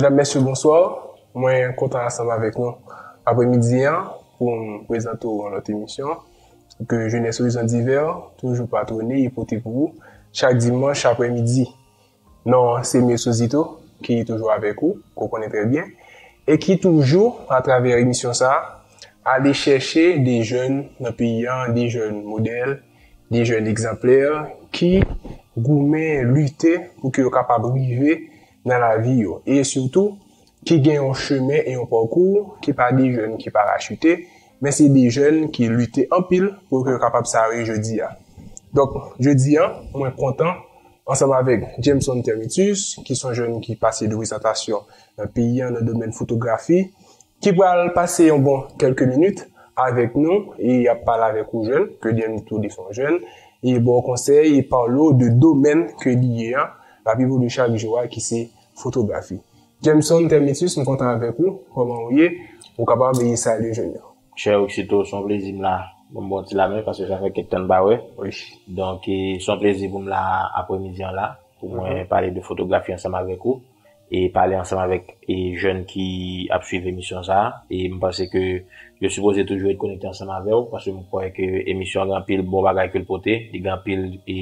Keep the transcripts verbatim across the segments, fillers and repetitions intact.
Mesdames, messieurs, bonsoir. Mwen kontan ansanm avèk nou aprèmidi an pou m prezante w yon lòt emisyon ke Jeunesse Horizon Divers toujou patwone e pote pou ou chak dimanch aprèmidi. Non, se Mesozito ki toujou avèk ou, ke w konnen trè byen, e ki toujou, atravè emisyon sa a, ale chèche de jèn nan peyi an, de jèn modèl, de jèn egzanplè ki goumen, lite pou ke yo kapab rive nan lavi yo. E sitou, ki gen yon chemen e yon pakou ki pa de jèn ki parachite, men se de jèn ki lite anpil pou ke yo kapab sa yo ye jodi a. Donk, jodi a, mwen kontan, ansanm avèk Jameson Termitus, ki se yon jèn ki pase de prezantasyon nan peyi an nan domèn fotografi, ki pral pase yon bon kèlke minit avèk nou, e y ap pale avèk ou jèn, ke li menm tou li se yon jèn, e ba w konsèy, e pale w de domèn ke li ye a, l ap evolye chak jou a, ki se fotografi. Jameson Termitus, m kontan avèk ou, kòman w ye? Ou kapab e salye jèn yo. Chè Oxito, se yon plezi m la. Bon, bon ti lamen, paske sa fè kèk tan n pa wè. Wi. Donk, e, se yon plezi pou m la aprèmidi an la, pou mwen pale de fotografi ansanm avèk ou, e pale ansanm avèk, e, jèn ki ap swiv emisyon sa a. E m panse ke yo sipoze toujou ret konekte ansanm avè w, paske m kwè ke emisyon an gen anpil bon bagay ke l pote, li gen anpil, e,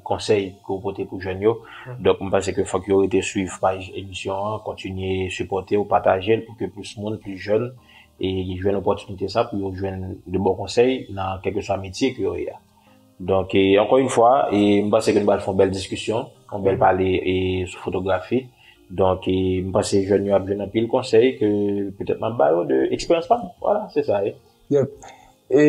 konsèy ke w pote pou jèn yo. Donk, m panse ke fòk yo rete swiv paj emisyon an, kontinye sipòte w, pataje l pou ke plis moun, plis jèn, e jwenn opòtinite sa pou yo jwenn de bon konsèy nan kèlkeswa metye ke yo ye a. Donk, e, ankò yon fwa, e, m panse ke nou pral fè yon bèl diskisyon, yon bèl pale, e, sou fotografi. Donk, e, m panse jèn yo ap jwenn anpil konsèy ke petèt m ap ba yo de eksperyans pa m. Vwala, se sa, e. Yep. E,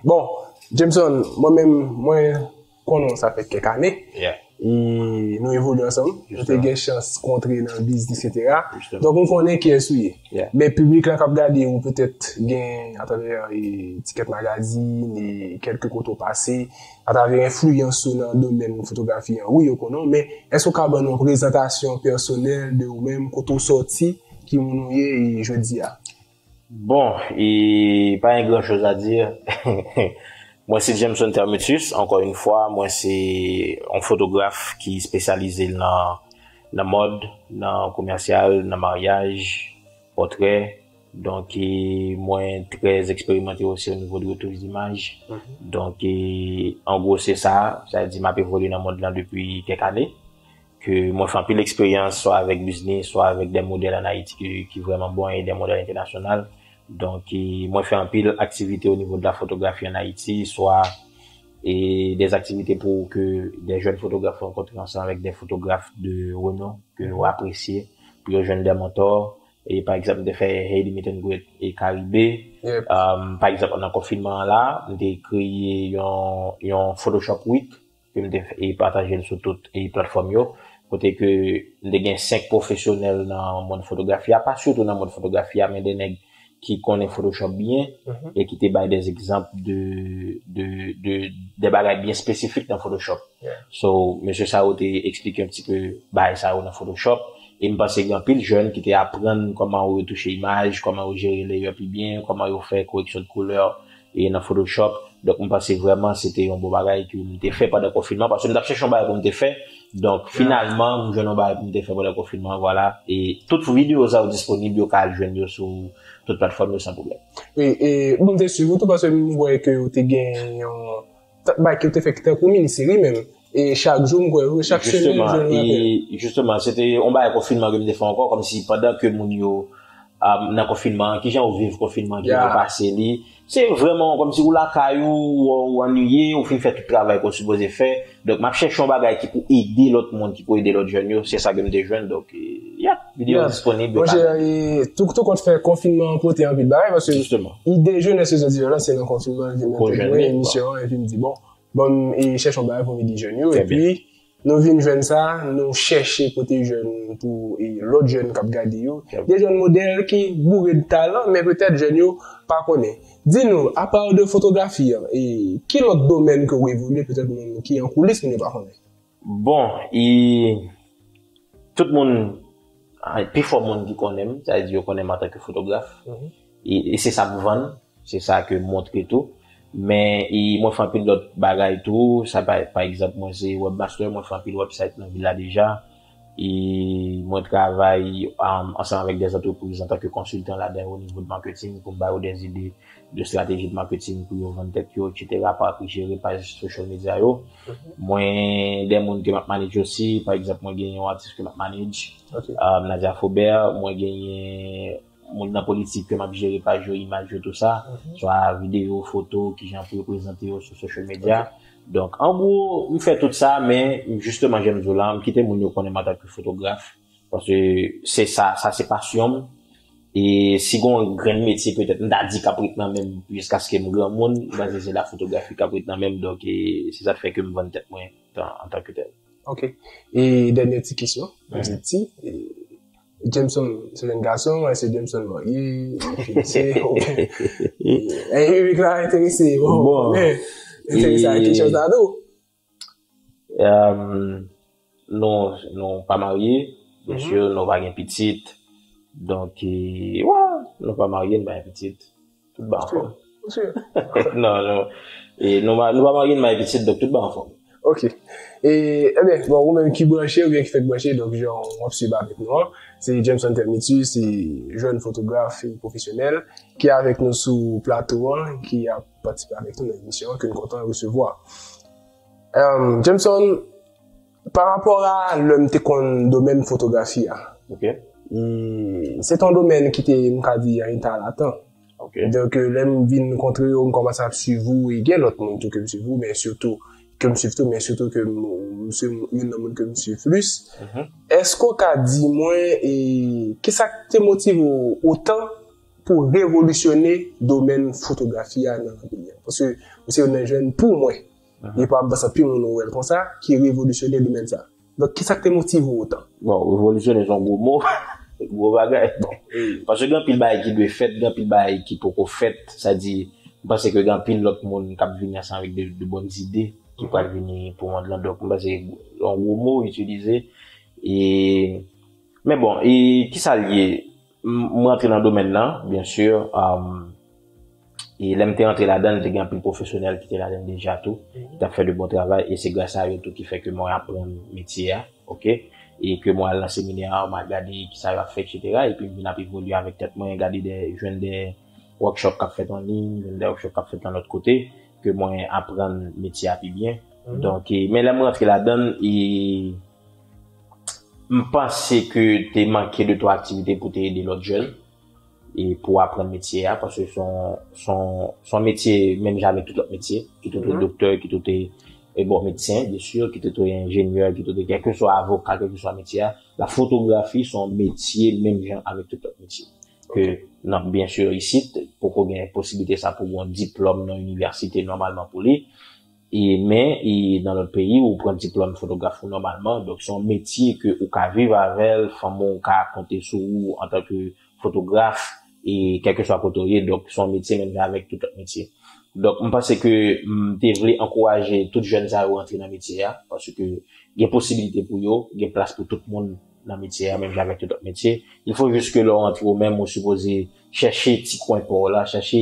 bon, Jameson, mwen menm, mwen konnen w sa fè kèk ane. Yeah. E nou evolye ansanm. Nou te gen chans kontre nan biznis, etsetera. Donk, m konnen kiyès ou ye. Yeah. Men piblik la k ap gade ou petèt gen atravè, e, Ticket Magazine e kèlke kote w pase, atravè enfliyans ou nan domèn fotografi an. Wi, yo konnen w, men èske w ka ban nou yon prezantasyon pèsonèl de ou menm, kote w sòti, ki moun ou ye, e jodi a? Bon, e pa gen gran choz a di. Mwen se Jameson Termitus, ankò yon fwa, mwen se yon fotograf ki espesyalize nan, nan mòd, nan komèsyal, nan maryaj, pòtrè. Donk, e, mwen trè eksperimante osi o nivo de retouch dimaj. Donk, e, an gwo, se sa, sa vle di m ap evolye nan mòd lan depi kèk ane. Ke mwen fè anpil eksperyans, swa avèk biznis, swa avèk de modèl ann Ayiti ki, ki vrèman bon e de modèl entènasyonal. Donk, e, mwen fè anpil aktivite o nivo de la fotografi ann Ayiti, swa, e, de aktivite pou ke de jèn fotograf rankontre ansanm avèk de fotograf de renon ke yo apresye, pou yo jwenn de mantò. E, pa egzanp, m te fè Haiti Meet and Greet e Karibe. Yep. Um, pa egzanp, pandan konfinman an la, m te kreye yon, yon Photoshop Week, ke m te fè, e pataje l sou tout, e, platfòm yo, kote ke m te gen senk pwofesyonèl nan mond fotografi a, pa sitou nan mond fotografi a, men de nèg ki konnen Photoshop byen, e ki te bay de egzanp de, de, de, de bagay byen espesifik nan Photoshop. Yeah. So, mesye sa yo te eksplike yon ti pe bagay sa yo nan Photoshop, e m panse gen anpil jèn ki te aprann kòman yo retouche imaj, kòman yo jere layer pi byen, kòman yo fè koreksyon de koulè, e nan Photoshop. Donk, m panse vrèman se te yon bon bagay ke m te fè pandan konfinman, paske m t ap chèche yon bagay pou m te fè. Donk, finalman, m jwenn yon bagay pou m te fè pandan konfinman, vwala. E tout videyo sa yo disponib, yo ka al jwenn yo sou tout platfòm yo san pwoblèm. Wi, e bon, m te swiv ou tou, paske m wè ke ou te gen yon t-, bagay ke ou te fè ki tankou mini seri menm. E chak jou, m kwè, chak semèn, m jwenn yon apèl. Jisteman, e jisteman, se te yon bagay konfinman ke m te fè ankò, kòmsi pandan ke moun yo um, nan konfinman an, kijan ou viv konfinman, kijan ou pase li. Se vrèman kòmsi ou lakay ou, ou, ou anniye, ou fin fè tout travay ke w sipoze fè. Donk, m ap chèche yon bagay ki pou ede lòt moun, ki pou ede lòt jèn yo. Se sa ke m te jwenn. Donk, e, yeah, videyo yo disponib, yo ka gade. Monchè, e, tou, tou kont fè konfinman an pote anpil bagay, paske Jisteman. Ide Jeunesse Horizon Divers lan, se nan konfinman, m vin nan tèt mwen, emisyon an, epi m di, bon, bon, e chèche yon bagay pou m ede jèn yo, epi nou vin jwenn sa, nou chèche pote jèn pou, e, lòt jèn k ap gade yo. De jèn modèl ki boure de talan, men petèt jèn yo pa konnen. Di nou, apa de fotografi an, e, ki lòt domèn ke w evolye, petèt moun ki an koulis, moun yo pa konnen? Bon, e, tout moun, a, pifò moun ki konnen m, sa vle di yo konnen m antanke fotograf. E, e se sa m vann. Se sa ke m montre tou. Men, e, mwen fè anpil lòt bagay tou. Sa, pa, pa egzanp, mwen se webmaster, mwen fè anpil website nan vil la deja. E mwen travay um, ansanm avèk de antrepriz antanke konsiltan ladan o nivo de marketing pou m ba yo de ide de strateji de marketing pou yo vann tèt yo, et cetera, pa jere paj social media yo. Mwen, de moun ke m ap manage osi, pa egzanp, mwen gen yon atis ke m ap manage, Ok. um, Nadia Faubert, mwen genyen moun nan politik ke m ap jere paj yo, imaj yo, tou sa, swa videyo, foto, kijan pou yo prezante yo sou social media. Donk, an gwo, m fè tout sa, men jisteman, jan m di w la, m kite moun yo konnen m antanke fotograf, paske se sa, sa se pasyon m. E si gon grenn metye, petèt, m ta di k ap ret nan men m jiskaske m granmoun, m panse se la fotografi k ap ret nan men m, donk e, se sa k fè ke m vann tèt mwen an, antanke tèl. Ok. E dènye ti kesyon, ti, ti, e, Jameson se jèn gason, èske Jameson marye, fiyanse, oubyen e, e, e, la enterese, bon, Bon. Men, enterese a kesyon sa tou. Um, nou, nou pa marye, byen si, nou pa gen pitit. Donk, e, wè, nou pa marye, nou pa gen pitit. Tout ba anfòm. Monchè. Non, non. E nou pa, nou pa marye, nou pa gen pitit, donk tout ba anfòm. Ok. E, ebyen, bon, ou menm ki branche, oubyen ki fèk branche, donk jan w ap swiv avèk nou an, se Jameson Termitus, se jèn fotograf e pwofesyonèl, ki avèk nou sou plato an, ki ap patisipe avèk nou nan emisyon an, ke n kontan resevwa. Um, Jameson, pa rapò a lè m te konn domèn fotografi a, Ok. e se te yon domèn ki te, m ka di, an eta latan. Ok. Donk, lè m vin kontre w, m kòmanse ap swiv ou, e gen lòt moun tou ke m swiv ou, men sitou, ke m swiv tou, men sitou ke m, m se youn nan moun ke m swiv plis. Èske w ka di mwen, e, kisa k te motive w otan pou revolisyone domèn fotografi a nan peyi a? Paske ou se youn nan jèn, pou mwen, e pa m panse anpil moun wè l konsa, ki revolisyone domèn sa. Donk, kisa k te motive w otan? Bon, revolisyone se yon gwo mo, gwo bagay. Bon, paske gen anpil bagay ki dwe fèt, gen anpil bagay ki poko fèt. Sa di, m panse ke gen anpil lòt moun k ap vini ansanm avèk de, de bòn ide ki pral vini pou mond lan. Donk, m panse se yon gwo mo itilize. E, men bon, e kisa l ye? M, m rantre nan domèn nan, byen si. Um, e lè m te rantre ladan l, te gen anpil pwofesyonèl ki te ladan l deja tou, ki t ap fè de bon travay, e se gras a yo tou ki fè ke mwen aprann metye a, ok? E ke mwen al nan seminè a, mwen al gade kisa yo ap fè, et cetera. Epi m vin ap evolye avèk tèt mwen, gade de, jwenn de workshop k ap fèt an liy, jwenn de workshop k ap fèt nan lòt kote, ke mwen aprann metye a pi byen. Donk, e, men lè m rantre ladan l, e, m panse ke te manke de twa aktivite pou te ede lòt jèn e pou aprann metye a, paske se yon, se yon, se yon metye menm jan avèk tout lòt metye, kit ou te doktè, kit ou te, e bon, medsen, byen si, kit ou te enjenyè, kit ou te kèlkeswa avoka, kèlkeswa metye a, la fotografi se yon metye menm jan avèk tout lòt metye. Ke nan, byen si, isit, poko gen posiblite sa pou gen yon diplòm nan inivèsite nòmalman pou li. E, men, e, nan lòt peyi, ou pran diplòm fotograf ou nòmalman. Donk, se yon metye ke ou ka viv avè l, fanmi w ka konte sou ou antanke fotograf, e kèlkeswa kote w ye. Donk, se yon metye menm jan avèk tout lòt metye. Donk, m panse ke m te vle ankouraje tout jèn sa yo rantre nan metye a, paske gen posiblite pou yo, gen plas pou tout moun nan metye a, menm jan avèk tout lòt metye. Il faut juste que lè w rantre ou menm, ou sipoze chèche ti kwen pa w la, chèche,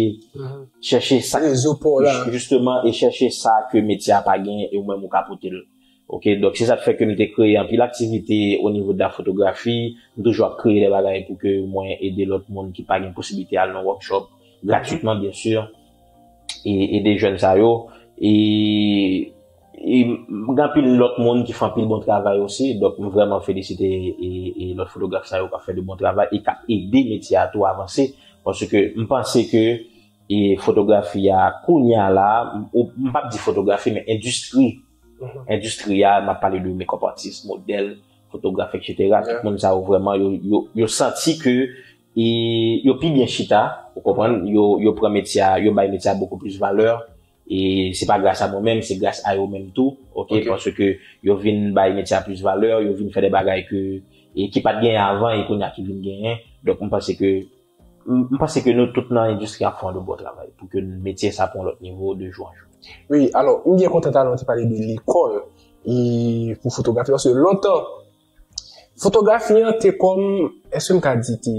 chèche sa, Rezo pa w la. Jisteman, e chèche sa ke metye a pa gen, e ou menm ou ka pote l. Ok, donk se sa k fè ke m te kreye anpil aktivite o nivo de la fotografi, m toujou ap kreye de bagay pou ke mwen ede lòt moun ki pa gen posiblite al nan workshop, gratitman, byen si, e ede jèn sa yo, e, e gen anpil lòt moun ki fè anpil bon travay osi, donk m vrèman felisite e, e lòt fotograf sa yo k ap fè de bon travay e k ap ede metye a tou avanse, paske m panse ke e fotografi a kounye a la, m, m p ap di fotografi, men endistri. Endistri a, m ap pale de makeup artist, modèl, fotograf, et cetera. Tout moun sa yo vrèman, yo, yo, yo santi ke e yo pi byen chita, ou konprann, yo, yo pran metye a, yo bay metye a bokou plis valè, e se pa gras a mwen menm, se gras a yo menm tou, ok, paske yo vin bay metye a plis valè, yo vin fè de bagay ke, e ki pa t genyen avan, e kounye a ki vin genyen. Donk, m panse ke M, m panse ke nou tout nan endistri ap fè yon bon travay pou ke metye sa pran yon lòt nivo de jou an jou. Wi, alò, m byen kontan talè w te pale de lekòl e pou fotografi, paske lontan, fotografi an te kòm, èske m ka di te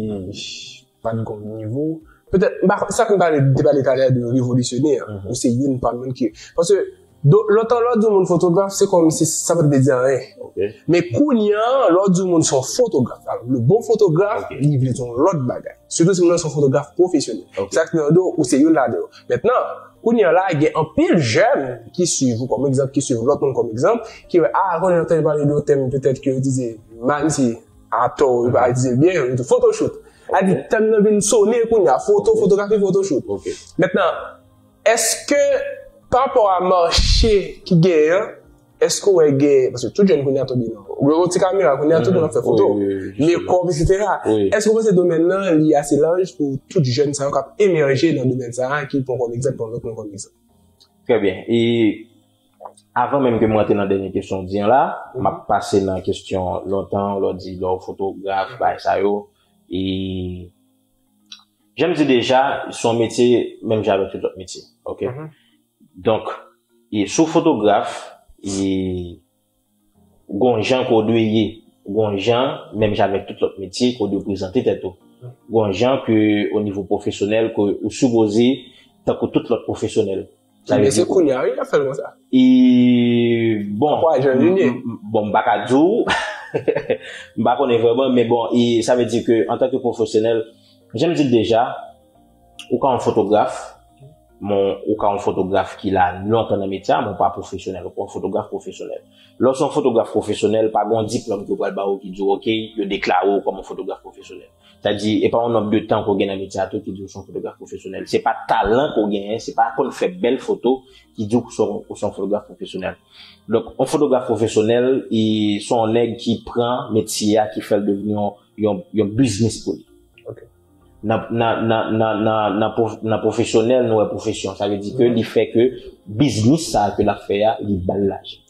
pa t gon nivo? Petèt, m pa, sa k m pale, te pale talè de revolisyonè, ou se youn pami moun ki, paske Donk, lontan lè w di yon moun fotograf, se kòm si sa pa t vle di anyen. Men kounye a, lè w di yon moun se yon fotograf, alò, le bon fotograf, li vle di yon lòt bagay. Sitou si moun nan se yon fotograf pwofesyonèl. Sa k fè m di w, ou se youn ladan yo. Mentnan, kounye a la, gen anpil jèn ki swiv ou kòm egzanp, ki swiv lòt moun kòm egzanp, ki wè, a, konnen yo tande pale de yon tèm petèt ke yo itilize, menm si atò, yo pa itilize l byen, yo di photoshoot. A di, tèm nan vin sonnen kounye a, foto, fotografi, photoshoot. Mentnan, èske, pa rapò a mache ki genyen an, èske w wè gen, paske tout jèn kounye a tonbe nan, ou gen yon ti kamera kounye a, tout moun ap fè foto, mekòp, etsetera. Èske w panse domèn nan, li ase laj pou tout jèn sa yo k ap emèje nan domèn sa a, ki pran kòm egzanp, pran lòt moun kòm egzanp? Trè byen. E avan menm ke m rantre nan dènye kesyon w di an la, m ap pase nan kesyon lontan, lè w di lè w fotograf, bagay sa yo. E jan m di deja, se yon metye menm jan avèk tout lòt metye. Oke? Donk, e si w fotograf, e gon jan ke w dwe ye, gon jan, menm jan avèk tout lòt metye, ke w dwe prezante tèt ou. Gon jan ke, o nivo pwofesyonèl, ke ou sipoze, tankou tout lòt pwofesyonèl. Sa vle di se kounye a, wi, y ap fè l konsa. E, bon, m, m, bon, m pa ka di w, m pa konnen vrèman, men bon, e sa vle di ke, antanke pwofesyonèl, jan m di l deja, ou ka yon fotograf, men ou ka yon fotograf ki la lontan nan metye a, men ou pa pwofesyonèl, ou pa yon fotograf pwofesyonèl. Lè w se yon fotograf pwofesyonèl, pa gen yon diplòm ke yo pral ba w ki di w, oke, yo deklare w kòm yon fotograf pwofesyonèl. Sa di, e pa yon nonb de tan ke w gen nan metye a tou ki di w se yon fotograf pwofesyonèl. Se pa talan ke w genyen, se pa konn fè bèl foto ki di w se yon, ou se yon fotograf pwofesyonèl. Donk, yon fotograf pwofesyonèl, e, se yon nèg ki pran metye a, ki fè l devni yon, yon, yon biznis pou li. Nan, nan, nan, nan, nan, nan pwof-, nan pwofesyonèl, nou wè pwofesyon. Sa vle di ke li fè ke biznis sa a ke l ap fè a, li ba l lajan.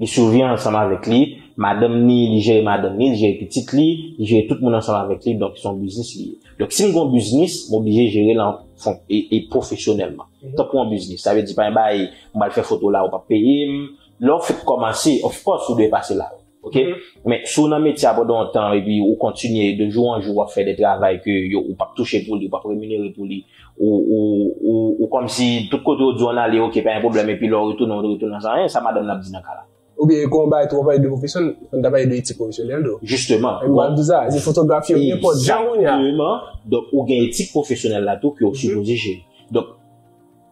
Li siviv ansanm avèk li, madanm ni, li jere madanm ni, li jere pitit li, li jere tout moun ansanm avèk li, donk se yon biznis li ye. Donk si m gen yon biznis, m oblije jere l an fon-, e, e pwofesyonèlman. Tankou yon biznis, sa vle di pa gen bagay, m pral fè foto la, ou p ap peye m. Lè w fèk kòmanse, of course, ou dwe pase la. Oke? Men si w nan metye a pandan yon tan, epi ou kontinye, de jou an jou, w ap fè de travay ke yo, ou p ap touche pou li, ou p ap reminere pou li, ou, ou, ou, ou kòmsi tout kote w di w ann ale, oke, pa gen pwoblèm, epi lè w retounen, w retounen san anyen, sa madanm nan ap di nan ka la. Oubyen, kon w bay twò pale de pwofesyon, fò n ta pale de etik pwofesyonèl tou. Jisteman. E m pral di sa, se fotografi yo nenpòt jan kounye a. Egzakteman. Donk, ou gen etik pwofesyonèl la tou ke w sipoze jere. Donk,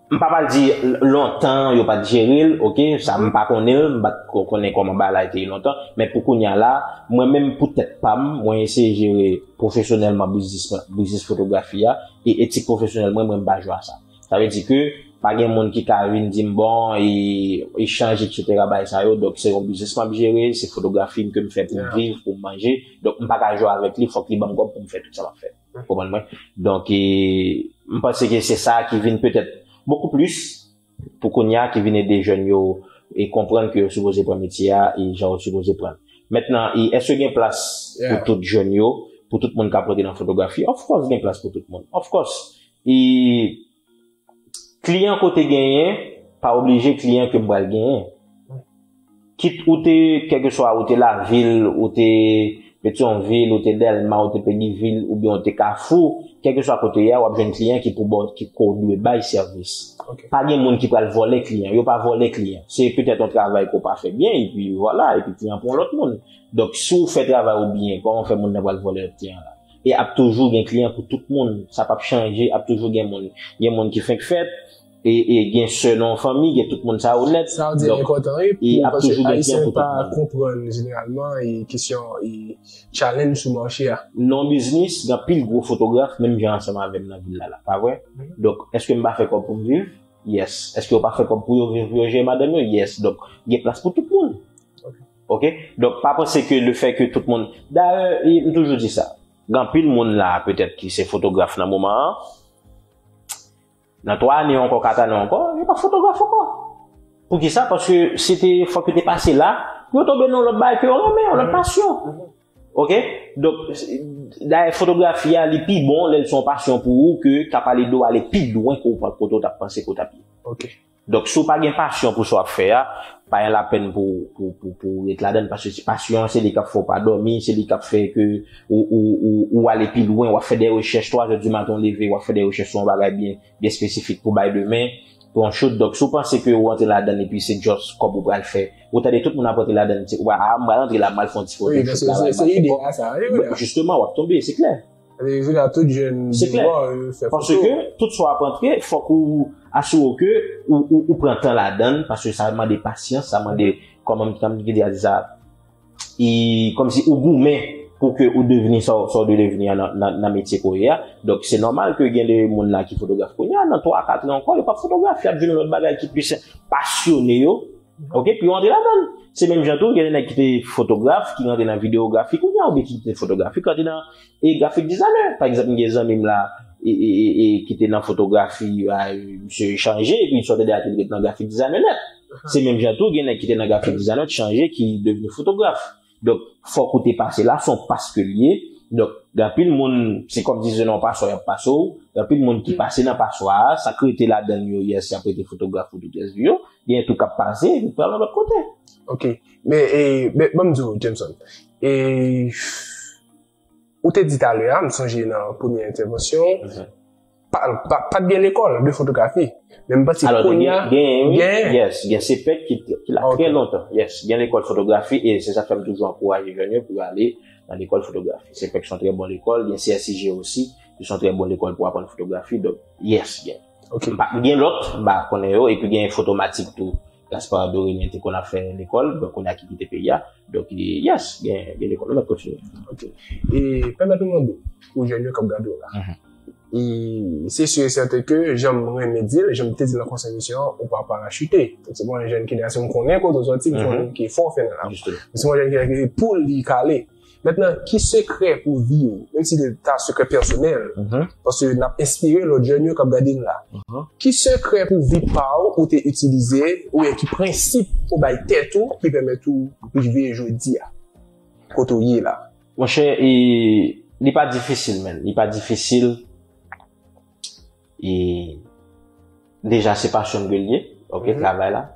m pa pral di l-, lontan yo pa t jere l, oke, sa m pa konnen l, m pa t ko-, konnen kòman bagay la te ye lontan, men pou kounye a la, mwen menm pou tèt pa m, mwen eseye jere pwofesyonèlman biznis mwen, biznis fotografi a, e etik pwofesyonèl mwen, mwen m pa jwe a sa. Sa vle di ke pa gen moun ki ka vin di m, bon, e, echanj, etsetera, bagay sa yo. Donk, se yon biznis m ap jere, se fotografi m ke m fè pou m viv, pou m manje. Donk, m pa ka jwe avèk li, fòk li ban m kòb pou m fè tout sa m ap fè. Konprann mwen? Donk, e, m panse ke se sa ki vin petèt bokou plis pou kounye a ki vin ede jèn yo e konprann ke yo sipoze pran metye a e jan yo sipoze pran l. Mentnan, e èske gen plas pou tout jèn yo, pou tout moun k ap rantre nan fotografi? Of course, gen plas pou tout moun. Of course. E kliyan ke w te genyen, pa oblije kliyan ke m pral genyen. Kit ou te, kèlkeswa ou te Lavil, ou te Petyonvil, ou te Dèlma, ou te Pegivil, oubyen ou te Kafou, kèlkeswa kote w ye a, w ap jwenn kliyan ki pou ba w, ki ke w dwe bay sèvis. Pa gen moun ki pral vòlè kliyan, yo pa vòlè kliyan. Se petèt yon travay ke w pa fè byen, epi vwala, epi kliyan pran lòt moun. Donk, si w fè travay ou byen, kòman w fè moun nan pral vòlè lòt kliyan la? E ap toujou gen kliyan pou tout moun. Sa p ap chanje, ap toujou gen moun. Gen moun ki fenk fèt, e, e gen sè nan yon fanmi, gen tout moun sa onèt. Sa w di a enpòtan, wi, e ap toujou gen kliyan pou tout moun. Ayisyen pa konprann jeneralman e kesyon e challenge sou mache a. Nan biznis, gen anpil gwo fotograf, menm jan ansanm avè m nan vil la, la, pa vre? Donk, èske m pa fè kòb pou m viv? Yes. Èske yo pa fè kòb pou yo viv, pou yo jere madanm yo? Yes. Donk, gen plas pou tout moun. Oke? Donk, pa panse ke le fè ke tout moun, dayè, e, m toujou di sa. Gen anpil moun la, petèt, ki se fotograf nan moman an. Nan twa ane ankò, kat ane ankò, yo p ap fotograf ankò. Poukisa? Paske se te, fòk yo te pase la, pou yo tonbe nan yon lòt bagay ke yo renmen, yon lòt pasyon. Oke? Donk, dayè, fotografi a, li pi bon lè l se yon pasyon pou ou ke k ap ale de w ale pi lwen ke w, kote w t ap panse ke w t ap ye. Donk, si w pa gen pasyon pou sa w ap fè a, pa gen lapèn pou, pou, pou, pou w ret ladan l, paske se pasyon an, se li k ap fè w pa dòmi, se li k ap fè ke ou, ou, ou, ou ale pi lwen, w ap fè de rechèch, twa zè di maten w leve, w ap fè de rechèch sou yon bagay byen, byen espesifik pou bay demen, Pou yon shoot, donk, si w panse ke ou rantre ladan epi se just kòb ou pral fè, ou tande tout moun ap rantre ladan, se, ou pa, ah, m pral rantre la, m pral fè yon ti foto shoot la, m pral fè kòb. Jisteman, w ap tonbe, se klè. Se klè. Paske tout sa w ap rantre, fòk ou asire w ke ou, ou, ou pran tan ladan, paske sa mande pasyans, sa mande, kòman, kòman m te di sa, e kòmsi ou goumen pou ke ou devni sa, sa w dwe devni a nan, nan, nan metye ke w ye a. Donk, se nòmal ke gen de moun la ki fotograf kounye a, nan twa, kat an ankò, yo p ap fotograf, y ap jwenn yon lòt bagay ki plis pasyone yo. Oke, pou yo antre ladan l. Se menm jan tou, gen de nèg ki te fotograf, ki rantre nan videyografi kounye a, oubyen ki te fotograf, ki rantre nan, e, graphic designer. Pa egzanp, m gen zanmi m la, e, e, e, e, ki te nan fotografi, a, misye chanje, epi sòti de la, li ret nan graphic designer nèt. Se menm jan tou, gen nèg ki te nan graphic designer, ki chanje, ki devni fotograf. Donk, fòk ou te pase la, se yon pas ke l ye. Donk, gen anpil moun, se kòm di se nan yon paswa y ap pase w. Gen anpil moun ki pase nan paswa a, sa k rete ladan l yo, yes, y ap rete fotograf pou tout rès vi yo. Gen tou k ap pase, epi pral yon lòt kote. Ok. Men, e, men, ban m di w, Jameson. E, ou te di talè a, m sonje nan premye entèvansyon, pa, pa, pa t gen lekòl de fotografi. Men m panse kounye a, gen, gen, wi, gen, yes, gen CPEC ki, ki la trè lontan. Yes, gen lekòl fotografi, e se sa k fè m toujou ankouraje jèn yo pou yo ale nan lekòl fotografi. CPEC se yon trè bon lekòl, gen CSIG osi, ki se yon trè bon lekòl pou aprann fotografi. Donk, yes, gen. Ok. M pa, gen lòt, m pa konnen yo, epi gen Fotomatik tou. Gaspard Dorélien te konn ap fè lekòl, donk kounye a ki kite peyi a. Donk, yes, gen, gen lekòl. Nou mèt kontinye. Ok. E pèmèt nou mande, pou jèn yo k ap gade w la. E se si e sèten ke, jan m renmen di l, jan m te di l nan kòmansman emisyon an, ou pa parachite. Donk, se pa yon jèn ki la, si m konnen kote w sòti, m konnen ki efò w fè nan lavi. Jisteman. Se yon jèn ki la, ki pou li kale. Mentnan, ki sekrè pou vi w, menm si se ta sekrè pèsonèl, paske n ap enspire lòt jèn yo k ap gade n la. Ki sekrè pou vi pa w ou te itilize, oubyen ki prensip ou bay tèt ou ki pèmèt ou rive jodi a, kote w ye la? Monchè, e, li pa difisil, menn. Li pa difisil. E deja, se pasyon m ke l ye, ok, travay la.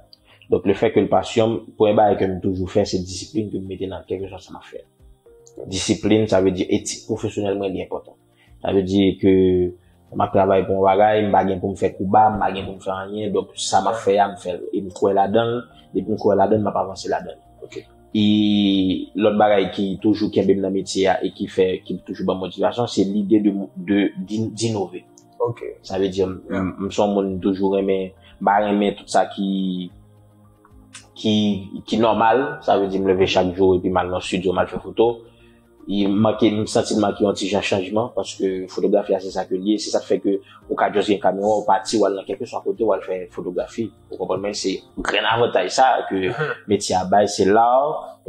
Donk, le fè ke l pasyon m, premye bagay ke m toujou fè, se disiplin ke m mete nan kèlkeswa sa m ap fè. Disiplin, sa vle di etik pwofesyonèl mwen, li enpòtan. Sa vle di ke m ap travay pou yon bagay, m pa gen pou m fè kouba, m pa gen pou m fè anyen, donk sa m ap fè a, m fè l. E m kwè ladan l, depi m kwè ladan l, m ap avanse ladan l. Ok. E lòt bagay ki toujou kenbe m nan metye a e ki fè, ki toujou ban m motivasyon, se lide de, de, d'in-, d'innove. Ok. Sa vle di, m, m, m se yon moun m toujou renmen, m pa renmen tout sa ki, ki, ki nòmal. Sa vle di, m leve chak jou epi m al nan estidyo, m al fè foto. E m manke, m santi m manke yon ti jan chanjman, paske fotografi a se sa ke l ye, se sa k fè ke ou ka just gen kamera, ou pati, w al nan kèlkeswa kote, w al fè fotografi. Ou konprann mwen, se grenn avantaj sa ke metye a bay, se la.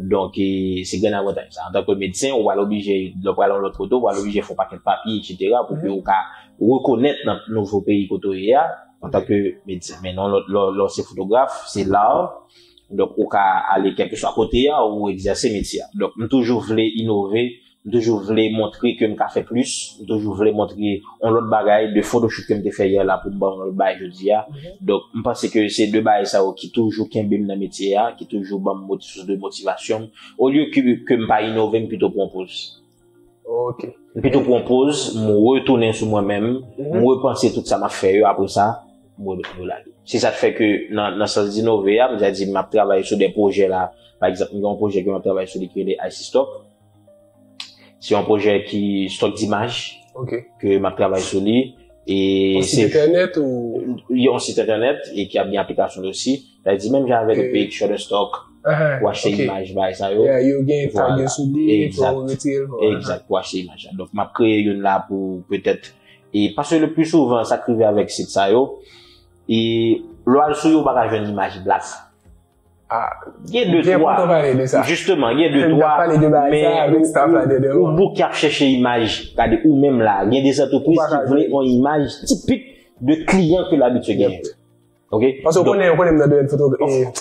Donk, e, se grenn avantaj sa. Antanke medsen, ou pral oblije, lè w pral yon lòt kote, ou pral oblije fè yon pakèt papye, etsetera, pou ke ou ka rekonèt nan nouvo peyi kote w ye a, antanke medsen. Men non, lè, lè, lè w se fotograf, se la. Donk, ou ka ale kèlkeswa kote a, ou egzèse metye a. Donk, m toujou vle inove, m toujou vle montre ke m ka fè plis, m toujou vle montre yon lòt bagay de photoshoot ke m te fè yè la pou m ba w yon lòt bagay jodi a. Donk, m panse ke se de bagay sa yo ki toujou kenbe m nan metye a, ki toujou ban m moti-, sous de motivasyon. Olye ke, ke m pa inove, m pito pran poz. Ok. M pito pran poz, m retounen sou mwen menm, m repanse tout sa m ap fè yo, apre sa, m remèt yo lage. Se sa k fè ke nan, nan sans d'inove a, m te di m ap travay sou de pwojè la. Pa egzanp, m gen yon pwojè ke m ap travay sou li ki rele I C Stock. Se yon pwojè ki stock d'imaj ke m ap travay sou li. E yon sit entènèt ou? Yon sit entènèt e ki ap gen aplikasyon li osi. Sa vle di menm jan avèk P X, Shutterstock, pou achte imaj, bagay sa yo. Yo gen tag yo sou li pou retire l. Egzak, pou achte imaj la. Donk, m ap kreye youn la pou petèt, e paske le pli souvan, sa k rive avèk sit sa yo, e lè w al sou yo, ou pa ka jwenn imaj blak. Gen de twa. Jisteman, gen de twa, men ou, ou bouke ap chèche imaj. Gade, ou menm la, gen de zantrepriz ki vle yon imaj tipik de kliyan ke l abitye genyen. Ok? Paske ou konnen, ou konnen m nan domèn foto-,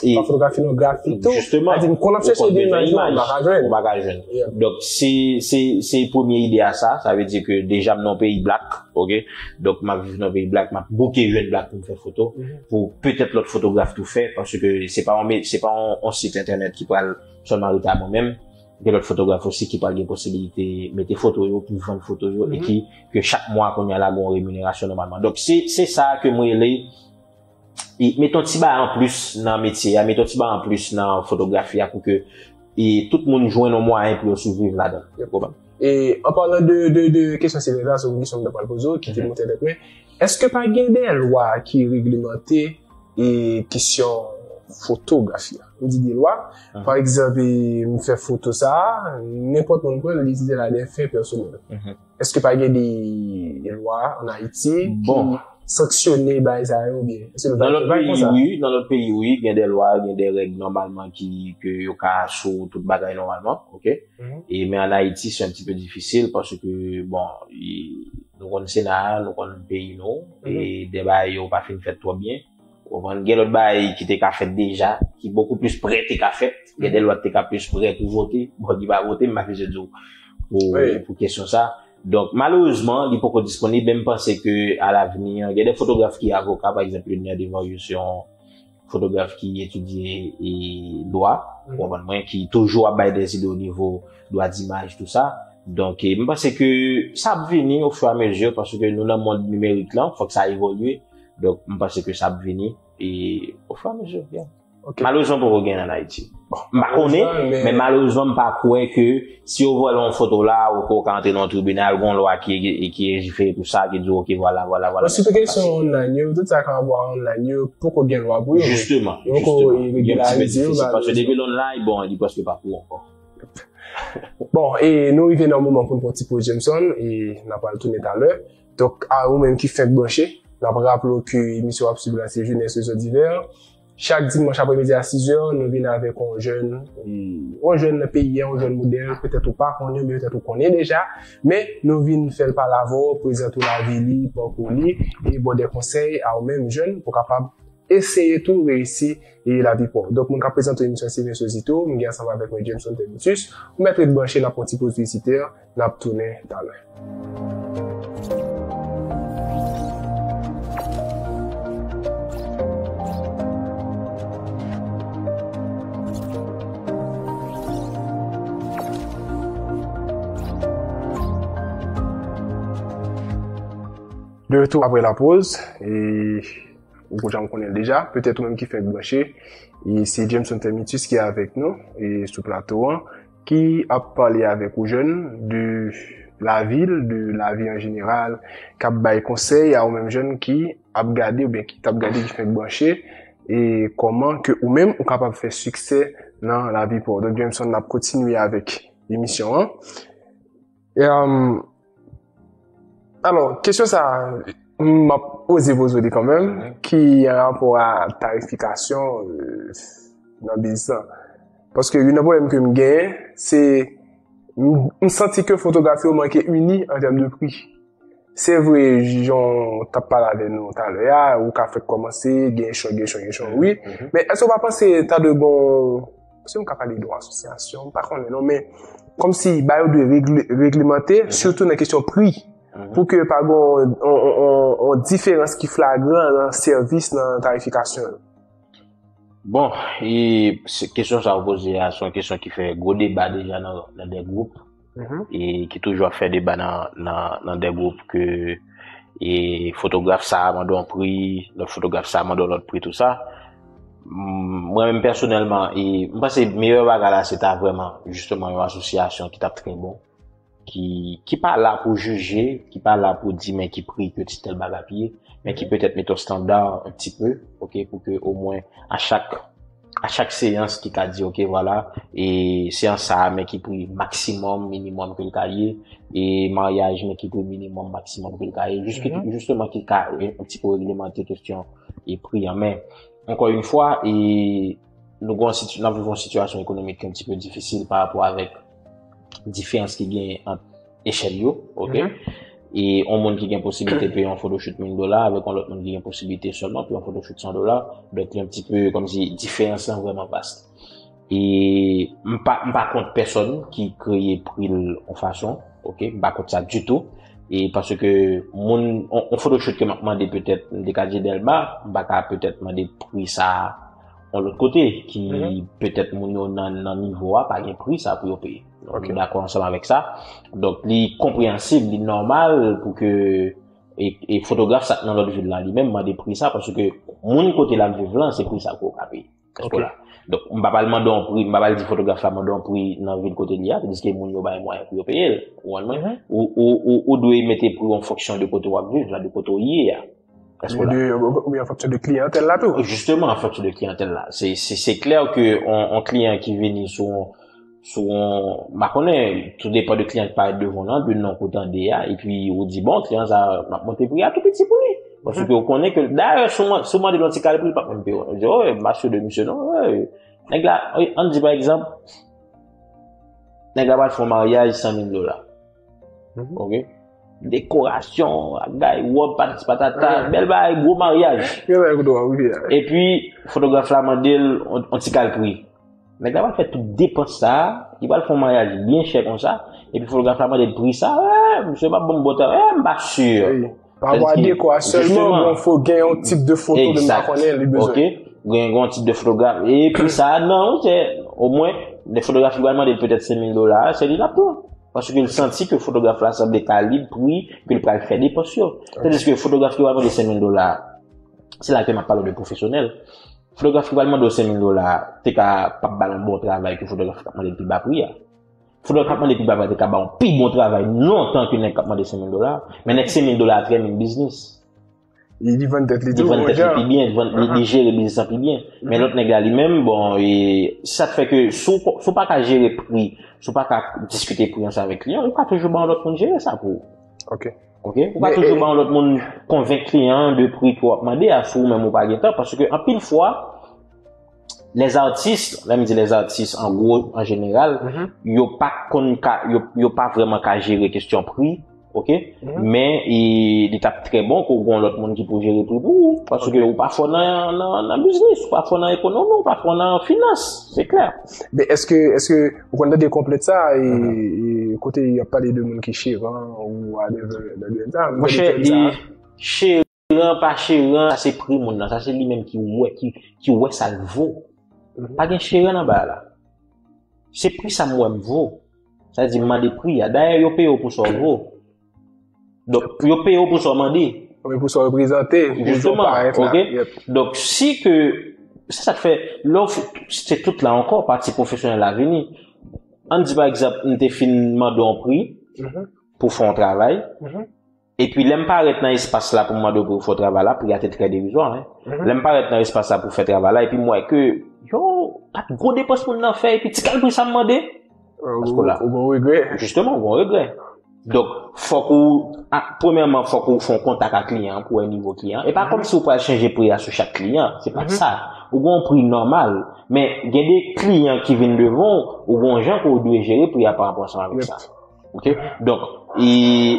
e, pa fotografi non, grafik tou. Jisteman, sa di m konn ap chèche de imaj, ou pa ka jwenn. Ou pa ka jwenn. Donk, se, se, se premye ide a sa, sa vle di ke deja m nan yon peyi blak, ok? Donk, m ap viv nan yon peyi blak, m ap bouke jwenn blak pou m fè foto, pou petèt lòt fotograf tou fè, paske se pa yon me-, se pa yon, yon sit entènèt ki pral sèlman rete a mwen menm. Gen lòt fotograf osi ki pral gen posibilite mete foto yo, pou vann foto yo, e ki, ke chak mwa kounye a la, gen yon reminerasyon nòmalman. Donk, se, se sa ke m rele e mete yon ti bagay anplis nan metye a, mete yon ti bagay anplis nan fotografi a pou ke e tout moun jwenn yon mwayen pou yo siviv ladan l. Ou konprann? E an palan de, de, de kesyon Sylvester, se yon kesyon mwen pral poze w, ki te monte tèt mwen. Èske pa gen de lwa ki reglemante e kesyon fotografi a? M di de lwa. Pa egzanp, e m fè foto sa a, nenpòt moun pran l, li itilize l a de fen pèsonèl. Èske pa gen de, de lwa ann Ayiti ki sanksyone bagay sa yo oubyen? Èske nou pa, Nan lòt pa peyi, konsa? Wi, nan lòt peyi, wi, gen de lwa, gen de règ nòmalman ki, ke yo ka sou tout bagay nòmalman, ok? E, men ann Ayiti, se yon ti pe difisil paske, bon, e, nou konn Sena a, nou konn peyi nou, e de bagay yo pa fin fèt twò byen. Ou konprann? Gen lòt bagay ki te ka fèt deja, ki bokou plis prè te ka fèt, gen de lwa ki te ka plis prè pou vote, bon, li pa vote, m pa bezwen di w pou, pou kesyon sa. Donk, malerezman, li poko disponib, men m panse ke alavni, gen de fotograf ki avoka, pa egzanp, Lenier Devarius, se yon fotograf ki etidye e dwa, ou konprann mwen, ki toujou ap bay de ide o nivo dwa dimaj, tou sa. Donk, e, m panse ke sa ap vini ofiramezi, paske nou nan mond nimerik lan, fòk sa evolye. Donk, m panse ke sa ap vini e ofiramezi, yeah. Malerezman, poko gen ann Ayiti. M pa konnen, men malerezman, m pa kwè ke si yo vòlè yon foto la, ou ke w ka antre nan yon tribinal, gen yon lwa ki, ki lejifere pou sa, ki di w, ok, vwala, vwala, vwala. Bon, sitou kesyon online yo, tout sa k anba online yo, poko gen lwa pou yo. Jisteman, Yo poko jisteman. Gen yon ti pe regilarizye yo, difisil, paske malerezman. Depi l online, bon, li prèske pa pou ankò. Bon, e nou rive nan moman pou n pran ti poz Jameson, e n ap pral tounen talè. Donk, a ou menm ki fenk branche, n ap raple w ke emisyon w ap swiv la se Jeunesse Réseau Divers. Chak dimanch apremidi a sizè, nou vin avèk yon jèn, e, yon jèn nan peyi a, yon jèn modèl, petèt ou pa konnen, men petèt ou konnen deja, men nou vin fè l pale avè w, prezante w lavi li, pakou li, e ba w de konsèy a ou menm jèn pou kapab eseye tou reyisi e lavi pa w. Donk, moun k ap prezante emisyon se Vince Ozito, m gen ansanm avèk mwen Jameson Termitus. Ou mèt ret branche, n ap pran ti poz piblisitè, n ap tounen talè. De retour après la pause, e ou konn jan m konnen l deja, petèt ou menm ki fenk branche, e se Jameson Termitus ki avèk nou e sou plato an, ki ap pale avèk ou jèn de lavi l, de lavi an jeneral, k ap bay konsèy a ou menm jèn ki ap gade oubyen ki t ap gade, ki fenk branche, e kòman ke ou menm ou kapab fè siksè nan lavi pa w. Donk, Jameson, n ap kontinye avèk emisyon an. E, um, alò, kesyon sa, m ap oze poze w li kanmenm, ki an rapò a tarifikasyon, euh, nan biznis lan. Paske youn nan pwoblèm ke m genyen, se m, m santi ke fotografi yo manke ini an tèm de pri. Se vre, jan w t ap pale avè nou talè a, ou ka fèk kòmanse, gen echanj, gen echanj, gen echanj, wi. Men èske w pa panse ta dwe gon, èske m ka pale de yon asosyasyon? M pa konnen non, men kòmsi bagay yo dwe regle, reglemante, sitou nan kesyon pri. Pou ke pa gen yon, yon, yon, yon diferans ki flagran nan sèvis, nan tarifikasyon yo. Bon, e se, kesyon sa w poze a, se yon kesyon ki fè gwo deba deja nan, nan de gwoup, e ki toujou ap fè deba nan, nan, nan de gwoup ke e fotograf sa a mande yon pri, lòt fotograf sa a mande yon lòt pri, tou sa. M, mwen menm pèsonèlman, e m panse meyè bagay la se ta vrèman, jisteman, yon asosyasyon ki t ap trè bon, ki, ki pa la pou jije, ki pa la pou di men ki pri ke ti tèl bagay ap ye, men ki petèt mete yon standard un petit peu, ok, pou ke omwen a chak, a chak seyans ki ka di, ok, vwala, e seyans sa a, men ki pri maksimòm, minimòm ke l ka ye, e maryaj, men ki pri minimòm, maksimòm ke l ka ye, jis ki, jisteman ki ka, e, un petit peu reglemante kesyon e pri an. Men, ankò yon fwa, e nou gon situ-, n ap viv yon sitiyasyon ekonomik ki un petit peu difisil pa rapò avèk diferans ki genyen ant echèl yo, ok? E yon moun ki gen posiblite peye yon photoshoot mil dola avèk yon lòt moun ki gen posiblite sèlman peye yon photoshoot san dola, donk li un petit peu kòmsi diferans lan vrèman vas. E m pa, m pa kont pèsonn ki kreye pri l yon fason, ok? M pa kont sa ditou. E paske moun, yon, yon photoshoot ke m ap mande petèt, m te ka di Delma, m pa ka petèt mande pri sa yon lòt kote, ki petèt moun yo nan, nan nivo a, pa gen pri sa pou yo peye. Donk, nou dakò ansanm avèk sa. Donk, li konpreyansib, li nòmal pou ke E, e fotograf sa k nan lòt vil la, li menm mande pri sa, paske moun kote l ap viv lan, se pri sa pou yo ka peye. Èske w la? Donk, m pa pral mande yon pri, m pa pral di fotograf la mande yon pri nan vil kote li a, tandiske moun yo bay mwayen pou yo peye l. Ou konprann mwen? Ou, ou, ou, ou dwe mete pri w an fonksyon de kote w ap viv la, de kote w ye a. Èske w la? Oubyen an fonksyon de kliyantèl la tou. Jisteman, an fonksyon de kliyantèl la. Se, se, se klè ke on, on kliyan ki vini sou, sou on, m pa konnen, tou depan de kliyan ki parèt devan w lan, de non ke w tande a, epi ou di, bon, kliyan sa, m ap monte pri a tou piti pou li. Paske ou konnen ke, dayè, si w man-, si w mande l yon ti kal pri, li p ap menm peye w. Ou di, oh, m pa si de misye non. Nèg la, ann di pa egzanp, nèg la pral fè yon maryaj san mil dola. Ok? Dekorasyon, bagay, wòb, patati patata, bèl bagay, gwo maryaj. Epi, fotograf la mande l on, on ti kal pri. Nèg la pral fè tout depans sa a, li pral fè yon maryaj byen chè konsa, epi fotograf la mande l pri sa, eh, misye p ap ban m bon tan, eh, m pa si. Pa vwa dekwa sèlman, bon, fò gen yon tip de foto de m pa konnen li bezwen. Ok, gen yon tip de fotograf. Epi sa a, non, se, omwen, de fotograf ki pral mande l petèt senk mil dola, se li l ap pran. Paske l santi ke fotograf la sanble kalib pri ke l pral fè depans yo. Tandiske fotograf ki pral mande senk mil dola, se la ke m ap pale w de pwofesyonèl. Fotograf ki pral mande w senk mil dola, te ka p ap ba l yon bon travay ke fotograf k ap mande l pi ba pri a. Fotograf k ap mande pi ba pri a te ka ba w pi bon travay lontan ke nèg k ap mande senk mil dola. Men nèg senk mil dola a trè menm biznis. Li, li vann tèt li tou, li vann tèt li pi byen, li, li jere biznis lan pi byen. Men lòt nèg la li menm, bon, e, sa k fè ke si w, si w pa ka jere pri, si w pa ka diskite pri ansanm avèk kliyan, ou ka toujou ba yon lòt moun jere sa pou ou. Ok. Ok? Ou ka toujou ba yon lòt moun konvenk kliyan an de pri ke w ap mande a, si ou menm ou pa gen tan, paske anpil fwa, lèzatis, lè m di lèzatis, an gwo, an jeneral, yo pa konn ka, yo, yo pa vrèman ka jere kesyon pri, ok? Men, e, li t ap trè bon ke w gen yon lòt moun ki pou jere pri pou ou, paske ou pa fò nan, nan, nan biznis, ou pa fò nan ekonomi, ou pa fò nan finans, se klè. Men èske, èske ou konn tande konplèt sa, e, e kote y ap pale de moun ki cheran ou whatever, nan domèn sa, m tande tèm sa. Cheran, pa cheran, sa se pri moun nan, sa se li menm ki wè, ki, ki wè sa l vo. Pa gen cheran nan bagay la. Se pri sa m wè m vo. Sa vle di m mande pri a. Dayè, yo peye w pou sa w vo. Donk, yo peye w pou sa w mande. Wi, pou sa w reprezante, pou sa w parèt la. Donk, si ke, se sa k fè, lè w f-, se tout la ankò, pati pwofesyonèl la vini. Ann di, pa egzanp, m te fin mande w yon pri pou fè yon travay. Epi lè m parèt nan espas la pou m mande w pou w fè travay la, pri a te trè derizwa, wi. Lè m parèt nan espas la pou fè travay la, epi m wè ke, yo, pa t gwo depans moun nan fè, epi ti kal pri sa m mande. Paske la, ou gon regrè. Jisteman, ou gon regrè. Donk, fòk ou, a, premyèman, fòk ou fè yon kontak ak kliyan an pou wè nivo kliyan an. E pa kòmsi ou pral chanje pri a sou chak kliyan, se pa sa. Ou gon pri nòmal, men gen de kliyan ki vin devan w, ou gon jan ke w dwe jere pri a pa rapò ansanm avèk sa. Ok? Donk, e,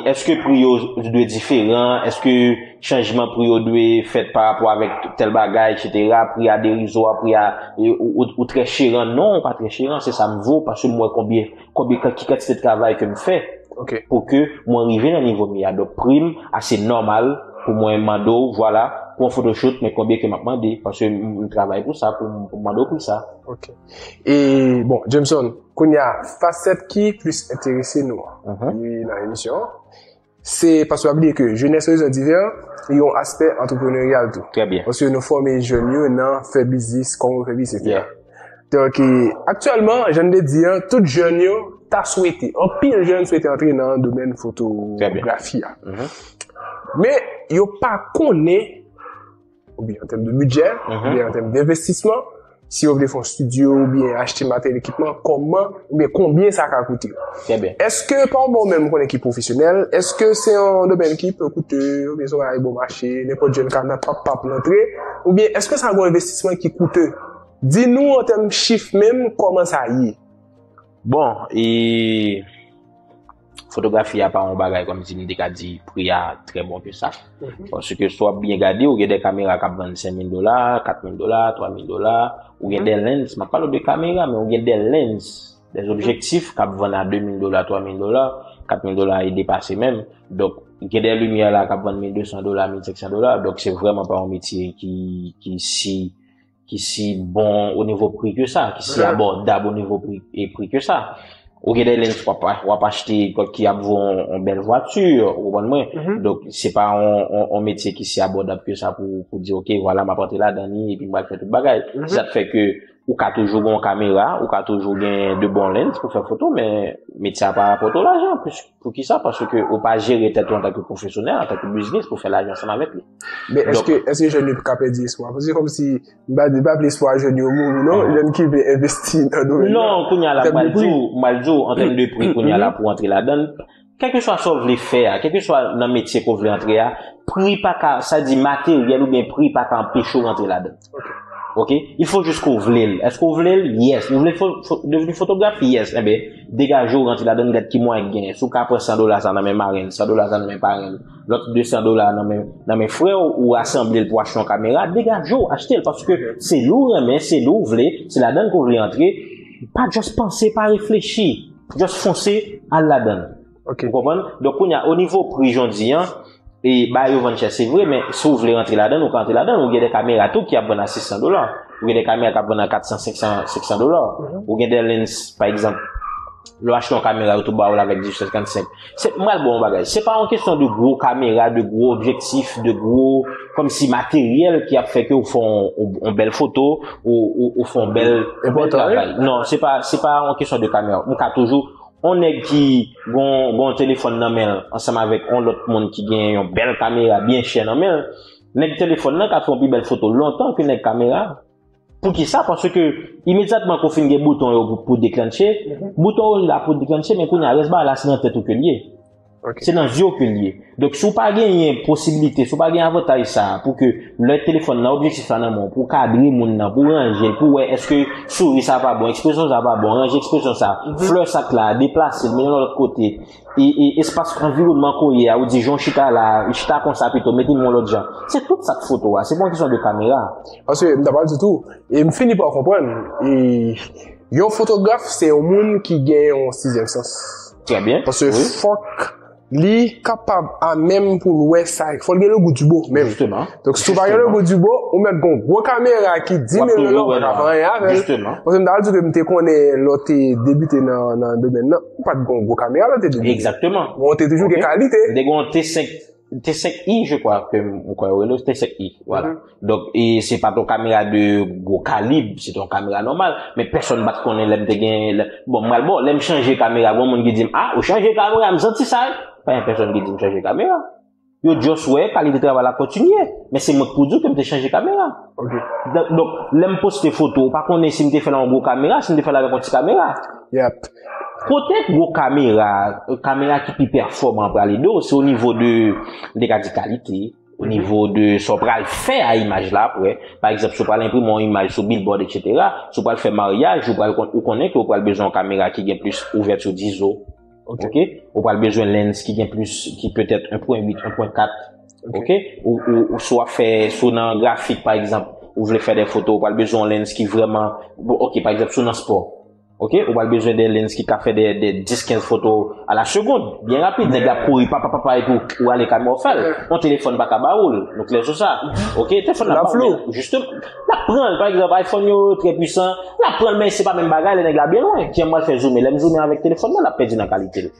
èske pri yo dwe diferan? Èske chanjman pri yo dwe fèt pa rapò avèk tèl bagay, etsetera? Pri a derizwa, pri a, e, ou, ou, ou trè cheran? Non, ou pa trè cheran, se sa m vo, paske m wè konbyen, konbyen, ki kantite travay ke m fè pou ke mwen rive nan nivo m ye a. Donk, pri m ase nòmal pou mwen mande w, vwala, pou yon photoshoot, men konbyen ke m ap mande, paske m, m travay pou sa, pou m, pou m mande w pri sa. Ok. E, bon, Jameson, kounye a, fasèt ki plis enterese nou an, wi, nan emisyon an, se paske w ap bliye ke Jeunesse Horizon Divers, li gen yon aspè antrepreneryal tou. Trè byen. Paske nou fòme jèn yo nan fè biznis, kòman fè biznis, etsetera. Donk, e, aktyèlman, jan n te di an, tout jèn yo ta swete, anpil jèn swete antre nan domèn fotografi a. Men, yo pa konnen oubyen an tèm de bidjè, oubyen an tèm denvestisman, si yo vle fè yon estidyo oubyen achte materyèl, ekipman, kòman, oubyen konbyen sa ka koute. Trè byen. Èske, pa w menm, ou konnen ki pwofesyonèl, èske se yon domèn ki pe koute, oubyen se yon bagay bon mache, nenpòt jèn ka nan pap pap rantre, oubyen èske sa gon envestisman ki koute? Di nou an tèm chif menm, kòman sa ye? Bon, e, fotografi a pa yon bagay kòmsi m te ka di pri a trè bon ke sa. Paske si w ap byen gade, ou gen de kamera k ap vann senk mil dola, kat mil dola, twa mil dola, ou gen de lens, m ap pale w de kamera, men ou gen de lens, de objektif k ap vann a de mil dola, twa mil dola, kat mil dola e depase menm. Donk, gen de limyè la k ap vann mil de san dola, mil senk san dola. Donk, se vrèman pa yon metye ki, ki si ki si bon o nivo pri ke sa, ki si abòdab o nivo pri, e pri ke sa. Ou gen de lens w ap, w ap achte ki ap vo yon, yon bèl vwati, ou konprann mwen? Donk, se pa yon, yon, yon metye ki si abòdab ke sa pou, pou di, ok, vwala, m ap antre ladan li, epi m pral fè tout bagay. Se sa k fè ke ou ka toujou gen yon kamera, ou ka toujou gen de bon lens pou fè foto, men metye a pa rapòte w lajan. Pou, poukisa? Paske ou pa jere tèt ou antanke pwofesyonèl, antanke biznis pou fè lajan ansanm avèk li. Men èske, èske jèn yo ka pèdi espwa? Paske kòmsi M pa di, pa plis pou jèn yo mouri, non. Jèn ki vle envesti nan domèn nan. Non, kounye a la, m pral di w, m pral di w, an tèm de pri, kounye a la, pou antre ladan l, kèlkeswa sa w vle fè a, kèlkeswa nan metye ke w vle antre a, pri pa ka, sa di materyèl oubyen pri pa ka anpeche w rantre ladan l. Ok? Il faut juste que w vle l. Èske w vle l? Yes. Ou vle fo, fo, devni fotograf? Yes. Enben, degaje w rantre ladan l, gad ki mwayen k genyen. Si w ka pran san dola sa nan men marenn, san dola sa nan men parenn, lòt de san dola nan men, nan men frè w, ou rasanble l pou achte yon kamera, degaje w, achte l, paske se li w renmen, se li w vle, se ladan l ke w vle antre. Pa just panse, pa reflechi, just fonse, al ladan l. Ou konprann? Donk, kounye a, o nivo pri, jan w di an, e bagay yo vann chè, se vre, men si w vle rantre ladan l, ou ka rantre ladan l. Ou gen de kamera tou ki ap vann a sis san dola. Ou gen de kamera k ap vann a kat san, senk san, senk san dola. Ou gen de lens, pa egzanp, lè w achte yon kamera, yo tou ba w l avèk dizuit san senkannsenk. Se, m pral ba w yon bagay. Se pa yon kesyon de gwo kamera, de gwo objektif, de gwo, kòmsi materyèl ki ap fè ke w fè yon, yon, yon bèl foto, ou, ou, ou fè yon bèl, yon bèl travay. Non, se pa, se pa yon kesyon de kamera. M ka toujou, yon nèg ki gon, gon telefòn nan men l, ansanm avèk yon lòt moun ki gen yon bèl kamera byen chè nan men l, nèg telefòn nan ka fè yon pi bèl foto lontan ke nèg kamera. Poukisa? Paske imedyatman ke w fin gen bouton yo pou, pou deklanche, bouton yo la pou deklanche, men kounye a, rès bagay la, se nan tèt ou ke l ye. Se nan zye w ke l ye. Donk, si w pa genyen posiblite, si w pa gen avantaj sa a, pou ke lè telefòn nan, objektif la nan men w, pou w kadre moun nan, pou w ranje l, pou w wè èske souri sa pa bon, ekspresyon sa pa bon, ranje ekspresyon sa, flè sak la, deplase l, mennen l yon lòt kote, e, e espas, anviwònman ke w ye a, ou di, jan w chita la, chita konsa pito, mete m yon lòt jan. Se tout sa k foto a, se pa yon kesyon de kamera. Paske, m ta pral di tou, e m fini pa w konprann, e yon fotograf, se yon moun ki gen yon sizyèm sans. Trè byen. Paske fòk li kapab amenm pou l wè sa, fò l gen le goût du beau menm. Jisteman. Donk, si w pa gen le goût du beau, ou mèt gon gwo kamera ki di mil dola, w pa ka fè anyen avè l. Jisteman. Paske m ta di w ke m te konnen lè w te debite nan, nan domèn nan, ou pa t gon gwo kamera lè w te debite. Egzakteman. Men w te toujou gen kalite. M te gon T senk, T senk i, je crois, ke m, m kwè yo rele T senk i, vwala. Donk, e se pa t yon kamera de gwo kalib, se t yon kamera nòmal. Men pèsonn pa t konnen lè m te gen, lè, bon, m pral ba w, lè m chanje kamera, gon moun ki di m, "Ah, ou chanje kamera, m santi sa, wi." Pa gen pèsonn ki di m chanje kamera. Yo just wè kalite travay la kontinye. Men se mwen k pou di w ke m te chanje kamera. Donk, donk, lè m poste foto, ou pa konnen si m te fè l yon gwo kamera, si m te fè l avèk yon ti kamera. Kote gwo kamera, kamera ki pi pèfòman pral ede w, se o nivo de, m te ka di kalite, o nivo de sa w pral fè a imaj la apre. Pa egzanp, si w pral enprime yon imaj sou billboard, etsetera, si w pral fè maryaj, ou pral kon-, ou konnen ke w pral bezwen yon kamera ki gen plis ouvèti dizo. Ok? Ou pral bezwen lens ki gen plis, ki petèt en pwen uit, en pwen kat. Ok? Ou, ou, ou si w ap fè, si w nan grafik, pa egzanp, ou vle fè de foto, ou pral bezwen yon lens ki vrèman, bon, ok, pa egzanp, si w nan spò. Ok, ou pral bezwen de lens ki ka fè de, de dis, kenz foto a la segonn. Byen rapid, nèg la ap kouri, pa, pa, pa, pa, epi ou, ou ale kamera w fè l. Yon telefòn pa ka ba ou l. Nou klè sou sa. Ok, telefòn la pa ou, men, jisteman, l ap pran l. Pa egzanp, iPhone yo trè pwisan, l ap pran l, men se pa menm bagay, lè nèg la byen lwen. Kijan m pral fè zoume? Lè m zoume avèk telefòn nan, l ap pèdi nan kalite l.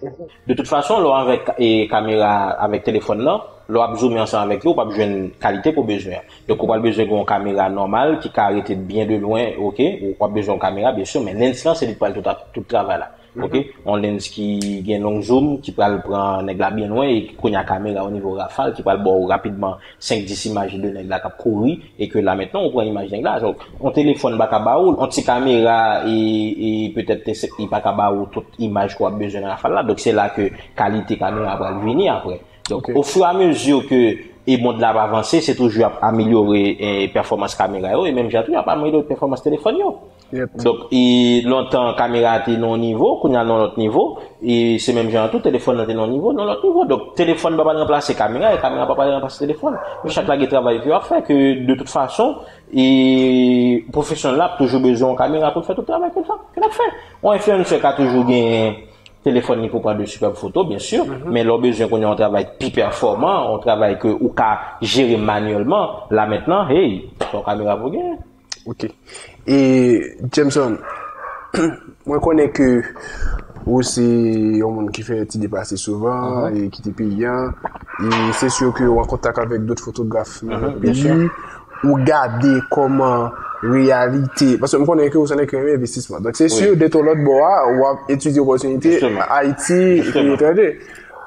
De tout fason, lè w avèk, e, kamera, avèk telefòn nan, lè w ap zoume ansanm avèk li, ou p ap jwenn kalite ke w bezwen an. Donk, ou pral bezwen gen yon kamera nòmal ki ka rete byen de lwen, ok? Ou, w ap bezwen yon kamera, byen si, men lens lan, se li k pral tout, tout travay la. Ok? Yon lens ki gen long zoom, ki pral pran nèg la byen lwen, e kounye a kamera o nivo rafal, ki pral ba w rapidman senk, dis imaj de nèg la k ap kouri, e ke la mentnan, ou pran imaj nèg la. Donk, yon telefòn pa ka ba ou l, yon ti kamera, e, e petèt te se, li pa ka ba ou tout imaj ke w ap bezwen nan rafal la. Donk, se la ke kalite kamera pral vini apre. Donk, ofiramezu ke, e, mond la ap avanse, se toujou ap amelyore, e, pèfòmans kamera yo, e menm jan tou, y ap amelyore pèfòmans telefòn yo. Donk, e, lontan, kamera te nan yon nivo, kounye a nan lòt nivo, e se menm jan tou, telefòn nan te nan yon nivo, nan lòt nivo. Donk, telefòn pa pral ranplase kamera, e kamera pa pral ranplase telefòn. Men chak la gen travay ke y ap fè, ke de tout fason, e pwofesyonèl la ap toujou bezwen yon kamera pou l fè tout travay ke l ap fè. Yon influencer ka toujou gen telefòn li pou pran de sipèb foto, byen si, men lè w bezwen kounye a yon travay pi pèfòman, yon travay ke ou ka jere manyèlman, la mentnan, hey, se yon kamera pou w genyen. Ok. E, Jameson, mwen konnen ke Ou se yon moun ki fè ti deplase souvan e kite peyi a. E se si ke ou an kontak avèk dòt fotograf nan lòt peyi. Ou gade kòman reyalite. Paske m konnen ke ou se nèg ki renmen envestisman. Donk, se si de tout lòt bò a, w ap etidye opòtinite Ayiti epi etranje.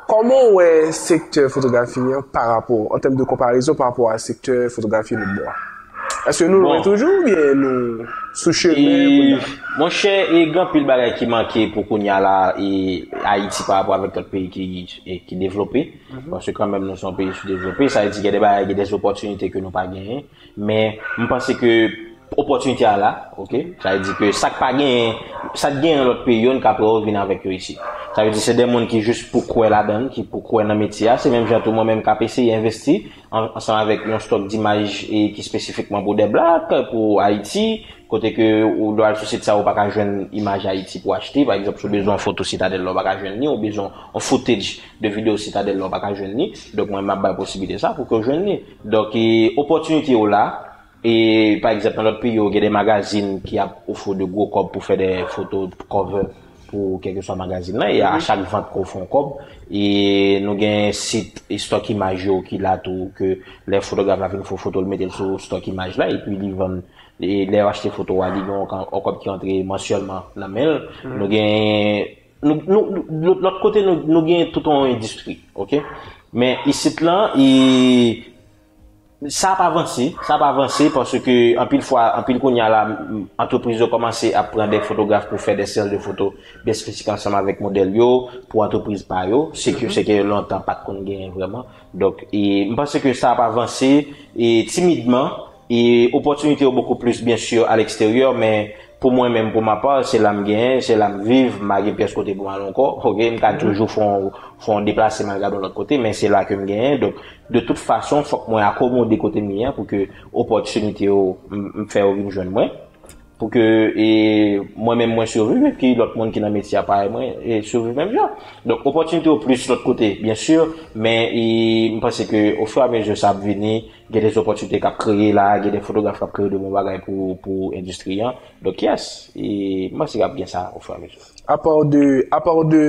Kòman w wè sektè fotografi an pa rapò, an tèm de konparezon pa rapò a sektè fotografi lòt bò a? Èske nou lwen toujou oubyen nou sou chemen pou n ale? Monchè, e gen anpil bagay ki manke pou kounye a la, e Ayiti pa rapò avèk lòt peyi ki, e, ki devlope. Paske kanmenm nou se yon peyi soudevlope, sa vle di gen de bagay, gen de opòtinite ke nou pa genyen. Men, m panse ke opòtinite a la, oke? Sa vle di ke sa k pa genyen, sa k genyen nan lòt peyi yo, n ka pran yo vin avèk yo isit. Sa vle di se de moun ki jis pou kwè ladan l, ki pou kwè nan metye a. Se menm jan tou mwen menm k ap eseye envesti an-, ansanm avèk yon stock d'imaj e ki espesifikman pou de Black, pou Ayiti, kote ke ou dwe al sou sit sa ou pa ka jwenn imaj Ayiti pou achte. Pa egzanp, si w bezwen yon foto Sitadèl la, ou pa ka jwenn li, ou bezwen yon footage de videyo Sitadèl la, ou pa ka jwenn li. Donk, mwen, m ap bay posiblite sa pou ke w jwenn li. Donk, e, opòtinite yo la, e, pa egzanp, nan lòt peyi yo, gen de magazin ki ap ofri de gwo kòb pou fè de foto cover pou kèlkeswa magazin nan, e a chak vant ke w fè yon kòb, e nou gen sit e stock imaj yo ki la tou, ke lè fotograf la fin fè foto, l mete l sou stock imaj la, epi li vann, e lè yo achte foto a, li gen yon, yon kòb ki rantre mansyèlman nan men l. Nou gen, nou, nou, nou, lòt kote, nou, nou gen tout yon endistri, oke? Men isit lan, e, sa ap avanse, sa ap avanse, paske anpil fwa, anpil kounye a la, m, antrepriz yo kòmanse ap pran de fotograf pou fè de sèl de foto byen espesifik ansanm avèk modèl yo, pou antrepriz pa yo, se ke, se ke lontan pa t konn genyen vrèman. Donk, e, m panse ke sa ap avanse, e, timidman, e, opòtinite yo bokou plis, byen si, a leksteryè, men pou mwen menm, pou ma pa, se la m genyen, se la m viv, m pa gen pyès kote pou m al ankò, oke, m ka toujou fè yon, fè yon deplase, m al gade yon lòt kote, men se la ke m genyen, donk, de tout fason, fòk mwen akomode kote m ye a pou ke opòtinite yo, m, m fè yo vin jwenn mwen. Pou ke, e, mwen menm mwen siviv, epi lòt moun ki nan metye a parèy mwen, e, siviv menm jan. Donk, opòtinite yo plis lòt kote, byen si, men, e, m panse ke ofiramezu sa ap vini, gen de opòtinite k ap kreye la, gen de fotograf k ap kreye de bon bagay pou, pou endistri an. Donk, yes, e, m panse k ap gen sa ofiramezu. Apa de, apa de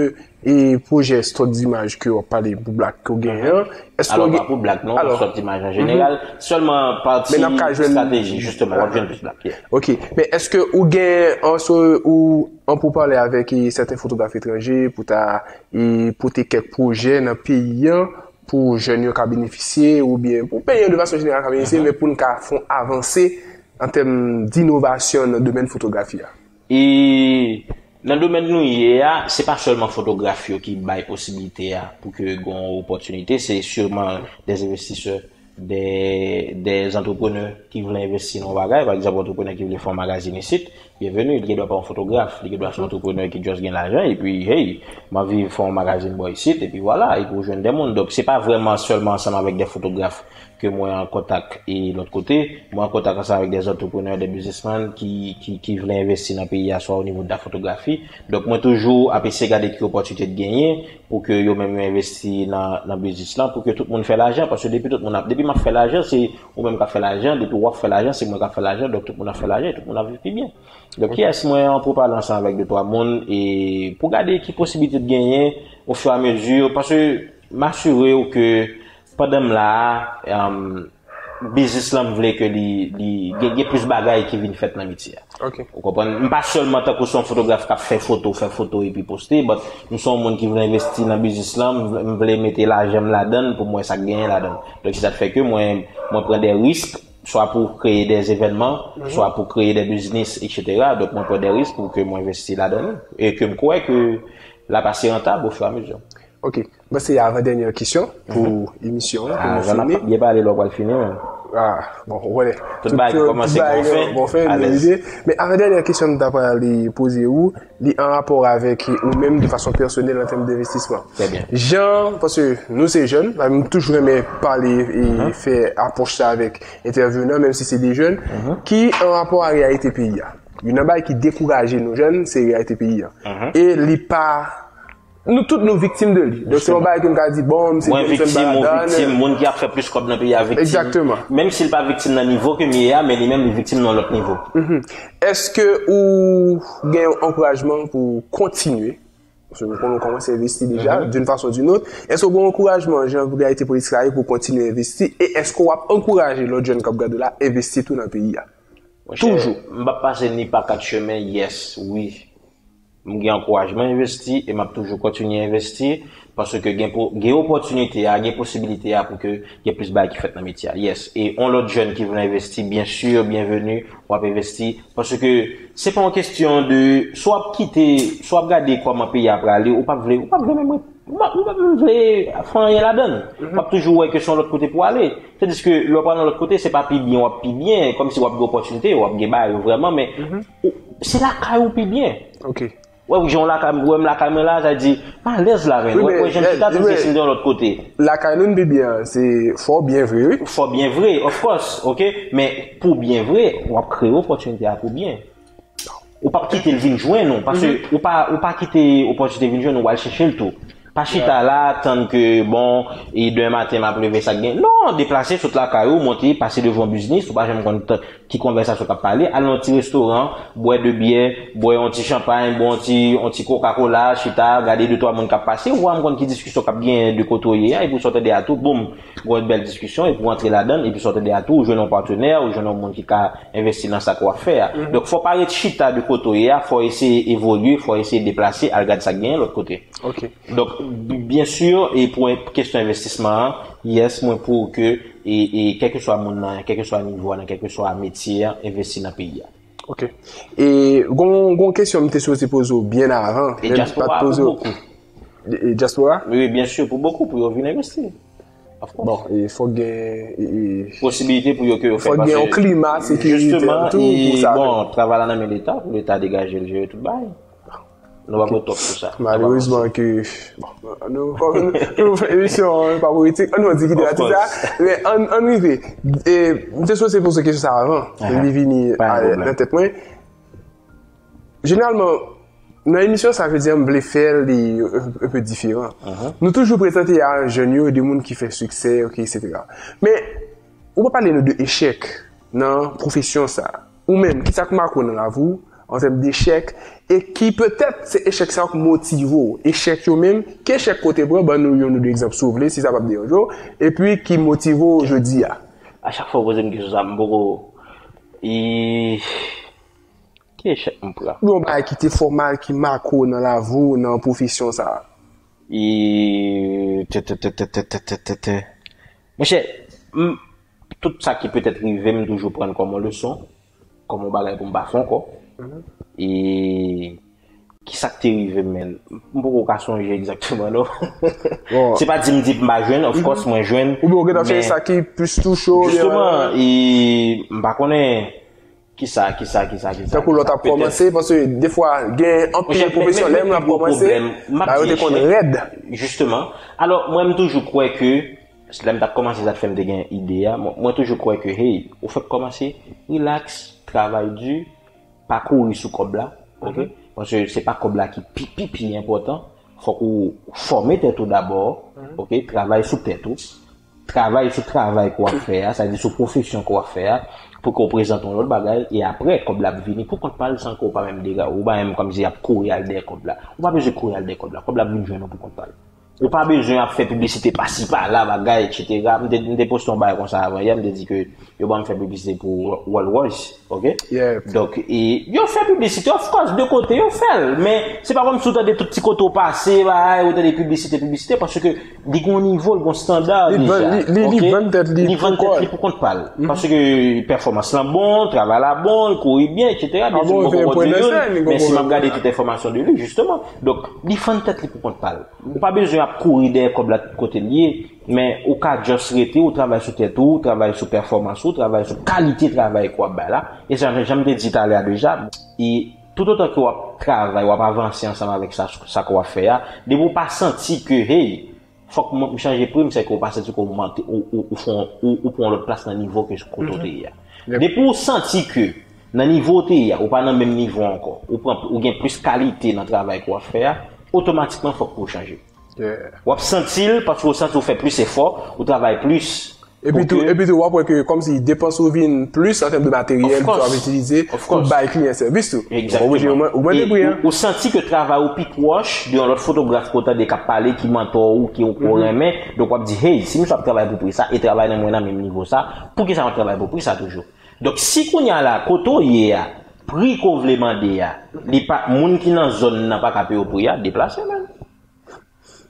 e pwojè stock d'imaj ke w ap pale pou Black ke w genyen an, èske w gen... Alò, pa pou Black, non, pou stock d'imaj an jeneral, sèlman pati estrateji, jisteman, w ap jwenn plis Black, yeah. Ok, men èske ou gen, an, so, ou an pou pale avèk, e, sèten fotograf etranje pou ta, e, pote kèk pwojè nan peyi an pou jèn yo ka benefisye oubyen pou peyi an de fason jeneral ka benefisye, men pou n ka fè yon avanse an tèm d'inovasyon nan domèn fotografi a? E nan domèn nou ye a, se pa sèlman fotograf yo ki bay posiblite a pou ke gen yon opòtinite, se siman de envestisè, de, de antreprenè ki vle envesti nan yon bagay. Pa egzanp, antreprenè ki vle fè yon magazin isit, byenveni, li gen dwa pa yon fotograf, li gen dwa se yon antreprenè ki just gen lajan, epi, hey, m anvi fè yon magazin bò isit, epi vwala, epi ou jwenn de moun. Donk, se pa vrèman sèlman ansanm avèk de fotograf ke mwen an kontak e lòt kote. Mwen an kontak ansanm avèk de antreprenè, de biznismann ki, ki, ki vle envesti nan peyi a, swa o nivo de la fotografi. Donk, mwen toujou ap eseye gade ki opòtinite k genyen pou ke yo menm yo envesti nan, nan biznis lan, pou ke tout moun fè lajan. Paske depi tout moun ap, depi m ap fè lajan, se ou menm k ap fè lajan. Depi w ap fè lajan, se mwen k ap fè lajan. Donk, tout moun ap fè lajan e tout moun ap viv pi byen. Donk, yes, mwen an pou pale ansanm avèk de twa moun e pou gade ki posiblite k genyen ofiramezu. Paske m asire w ke pandan m la a, um, biznis lan, m vle ke li, li gen, gen plis bagay ki vin fèt nan metye a. Ok. Ou konprann? M pa sèlman tankou se yon fotograf k ap fè foto, fè foto epi poste, but m se yon moun ki vle envesti nan biznis lan, m vle, m vle mete lajan m ladan l pou m wè sa k genyen ladan l. Donk, se sa k fè ke mwen, mwen pran de risk, swa pou kreye de evènman, swa pou kreye de biznis, etsetera. Donk, mwen pran de risk pou ke mwen envesti ladan li. E ke m kwè ke l ap ase rantab ofiramezu. Ok. Bon, se avan dènyè kesyon pou emisyon an, pou nou fini. Jan n ap byen pale lè w pral fini menm. Ah, bon, ou konnen. Tout bagay ki kòmanse gon fen, gon fen, alèz. Men avan dènyè kesyon m ta pral poze ou, li an rapò avèk ou menm de fason pèsonèl an tèm denvestisman. Trè byen. Jan, paske nou se jèn, m toujou renmen pale e fè apwòch sa avèk entèvenan, menm si se de jèn, ki an rapò a reyalite peyi a. Youn nan bagay ki dekouraje nou jèn, se reyalite peyi a. E li pa Nou tout nou viktim de li. Donk se yon bagay ke m ka di, bon, m se Jameson Baradan. Mwen viktim, ou viktim, moun ki ap fè plis kòb nan peyi a viktim. Egzakteman. Menm si l pa viktim nan nivo ke m ye a, men li menm li viktim nan lòt nivo. Èske ou gen yon ankourajman pou kontinye Paske nou konnen w kòmanse envesti deja, d'une façon ou d'une autre. Èske w gen yon ankourajman, jan realite politik la ye, pou w kontinye envesti? E èske w ap ankouraje lòt jèn k ap gade w la envesti tou nan peyi a? Toujou. M p ap pase ni pa kat chemen, yes, wi. M gen ankourajman envesti e m ap toujou kontinye envesti paske gen, gen opòtinite a, gen posibilite a pou ke gen plis bagay ki fèt nan metye a. Yes. E yon lòt jèn ki vle envesti, byen si, byenveni, w ap envesti. Paske se pa yon kesyon de, si w ap kite, si w ap gade kòman peyi a prale, ou p ap vle, ou p ap vle menm, ou p ap, ou p ap menm vle fè anyen ladan l. W ap toujou wè ke se yon lòt kote pou ale. Tandiske lè w pral nan lòt kote, se pa pi byen w ap pi byen, kòmsi w ap gen opòtinite, w ap gen bagay yo vrèman, men se lakay ou pi byen. Wè, jan w lakay, wè m lakay mwen la, sa di, m alèz la, men wè, wè jan m chita, tandiske si m te yon lòt kote. Lakay nou n pi byen an, se fò byen vre, wi. Fò byen vre, of course, ok? Men pou byen vre, w ap kreye opòtinite a pou byen. Ou p ap kite l vin jwenn ou, paske ou pa, ou pa kite opòtinite vin jwenn ou, w al chèche l tou. Pa chita la, tann ke, bon, e demen maten m ap leve, sa k gen. Non, deplase, sot lakay ou, monte, pase devan yon biznis, ou pa janm konn ki konvèsasyon k ap pale, al nan yon ti restoran, bwè de byè, bwè yon ti chanpay, bwè yon ti, yon ti Coca-Cola, chita, gade de twa moun k ap pase, ou pa janm konn ki diskisyon k ap genyen de kote w ye a, epi w sot de a tou, boum, gen yon bèl diskisyon, epi w antre ladan l, epi sot de a tou, ou jwenn yon patnè, ou jwenn yon moun ki ka envesti nan sa ke w ap fè a. Donk, fò w pa ret chita de kote w ye a, fò w eseye evolye, fò w eseye deplase, al gad sa k genyen lòt kote. Donk, byen si, e pou kesyon envestisman an, yes, mwen pou ke, e, e kèlkeswa moun nan, kèlkeswa nivo a, nan kèlkeswa metye a, envesti nan peyi a. Ok. E gon, gon kesyon m te sipoze poze w byen avan, men m pa t poze w. E dyaspora? Wi, byen si, pou bokou, pou yo vin envesti. Of course. Bon, e fòk gen, e, e, posibilite pou yo ke yo fè, fòk gen yon klima sekirite tou pou sa. Bon, travay la nan men Leta, pou Leta degaje l jere tout bagay. Nou pa pran twòp sou sa. Malerezman ke, bon, nou, nou fè emisyon pa politik, ann nou di kite la, tout sa, men ann, ann rive. E, m te sipoze poze kesyon sa avan, men li vini nan tèt mwen. Jeneralman, nan emisyon sa, je veux dire, m vle fè li un peu diferan. Nou toujou prezante a jèn yo de moun ki fè siksè, ok, etsetera. Men, ou pa pale nou de echèk nan pwofesyon sa. Ou menm, kisa k make w nan lavi w, an tèm dechèk, e ki petèt se echèk sa yo k motive w. Echèk yo menm, ki echèk ke w te pran, ban nou youn ou de egzanp si w vle, si sa p ap deranje w, epi ki motive w jodi a. A chak fwa w poze m kesyon sa, m poko, e, ki echèk m pran? Yon bagay ki te fè w mal, ki make w nan lavi w, nan pwofesyon sa a. E, tè, tè, tè. Monchè, m, tout sa ki petèt rive m, m toujou pran l kòm yon leson, kòm yon bagay pou m pa fè ankò. E kisa k te rive m, men? M poko ka sonje egzakteman, non. Se pa di m di m pa jwenn, of course, mwen jwenn. Oubyen ou gentan fè sa ki plis touche w, oubyen... Jisteman, e m pa konnen kisa, kisa, kisa, kisa. Tankou lè w t ap kòmanse, paske defwa, gen anpil pwofesyon, lè moun ap kòmanse, bagay yo te konn rèd. Jisteman. Alò, mwen, m toujou kwè ke, lè m t ap kòmanse, sa t fè m te gen ide a, mwen, mwen toujou kwè ke, hey, ou fèk kòmanse, rilaks, travay di, pa kouri sou kòb la, ok? Paske se pa kòb la ki pi, pi, pi enpòtan. Fòk ou fòme tèt ou dabò, ok? Travay sou tèt ou. Travay sou travay ke w ap fè a, sa vle di sou pwofesyon ke w ap fè a, pou ke w prezante yon lòt bagay, e apre, kòb la ap vini pou kont pa l san ke w pa menm dega-, ou pa menm kòmsi ap kouri al dèyè kòb la. Ou pa bezwen kouri al dèyè kòb la. Kòb la ap vin jwenn ou pou kont pa l. Ou pa bezwen ap fè piblisite pasi pala, bagay, etsetera. M te, m te poste yon bagay konsa avan yè, m te di ke yo ban m fè piblisite pou Rolls Royce, ok? Donk, e, yo fè piblisite, of course, de kote, yo fè l. Men, se pa kòmsi w tande tout ti kote w pase, bagay, ou tande piblisite, piblisite, paske li gen yon nivo, li gen yon estanda deja, ok? Li vann tèt li pou kont pa l. Paske pèfòmans lan bon, travay la bon, li kouri byen, etsetera. Byen si m poko di youn, men si m ap gade tout enfòmasyon de li, jisteman. Donk, li vann tèt li pou kont pa l. Ou pa bezwen ap kouri dèyè kòb la tout kote l ye, men ou ka just rete, ou travay sou tèt ou, ou travay sou pèfòmans ou, ou travay sou kalite travay ke w ap bay la. E jan, jan m te di talè a deja, e toutotan ke w ap travay, w ap avanse ansanm avèk sa, sa ke w ap fè a, depi w pa santi ke, hey, fòk mwen, m chanje pri m, se ke w pa santi ke w monte, ou, ou, ou fè yon, ou, ou pran yon lòt plas nan nivo ke kote w te ye a. Depi w santi ke nan nivo w te ye a, ou pa nan menm nivo ankò, ou pran, ou gen plis kalite nan travay ke w ap fè a, otomatikman fòk ke w chanje. W ap santi l paske w santi w fè plis efò, ou travay plis, Epi tou, epi tou, w ap wè ke kòmsi depans ou vin plis an tèm de materyèl ke w ap itilize pou bay kliyan sèvis tou. Ou oblije ogmante pri an. Ou santi ke travay ou pi pwòch de yon lòt fotograf ke w tande k ap pale, ki mantò ou, ki ou renmen. Donk w ap di, hey, si misye ap travay pou pri sa, e travay nan mwen nan menm nivo sa, poukisa m ap travay pou pri sa toujou? Donk si kounye a la, kote w ye a, pri ke w vle mande a, li pa, moun ki nan zòn nan pa ka peye w pri a, deplase menm.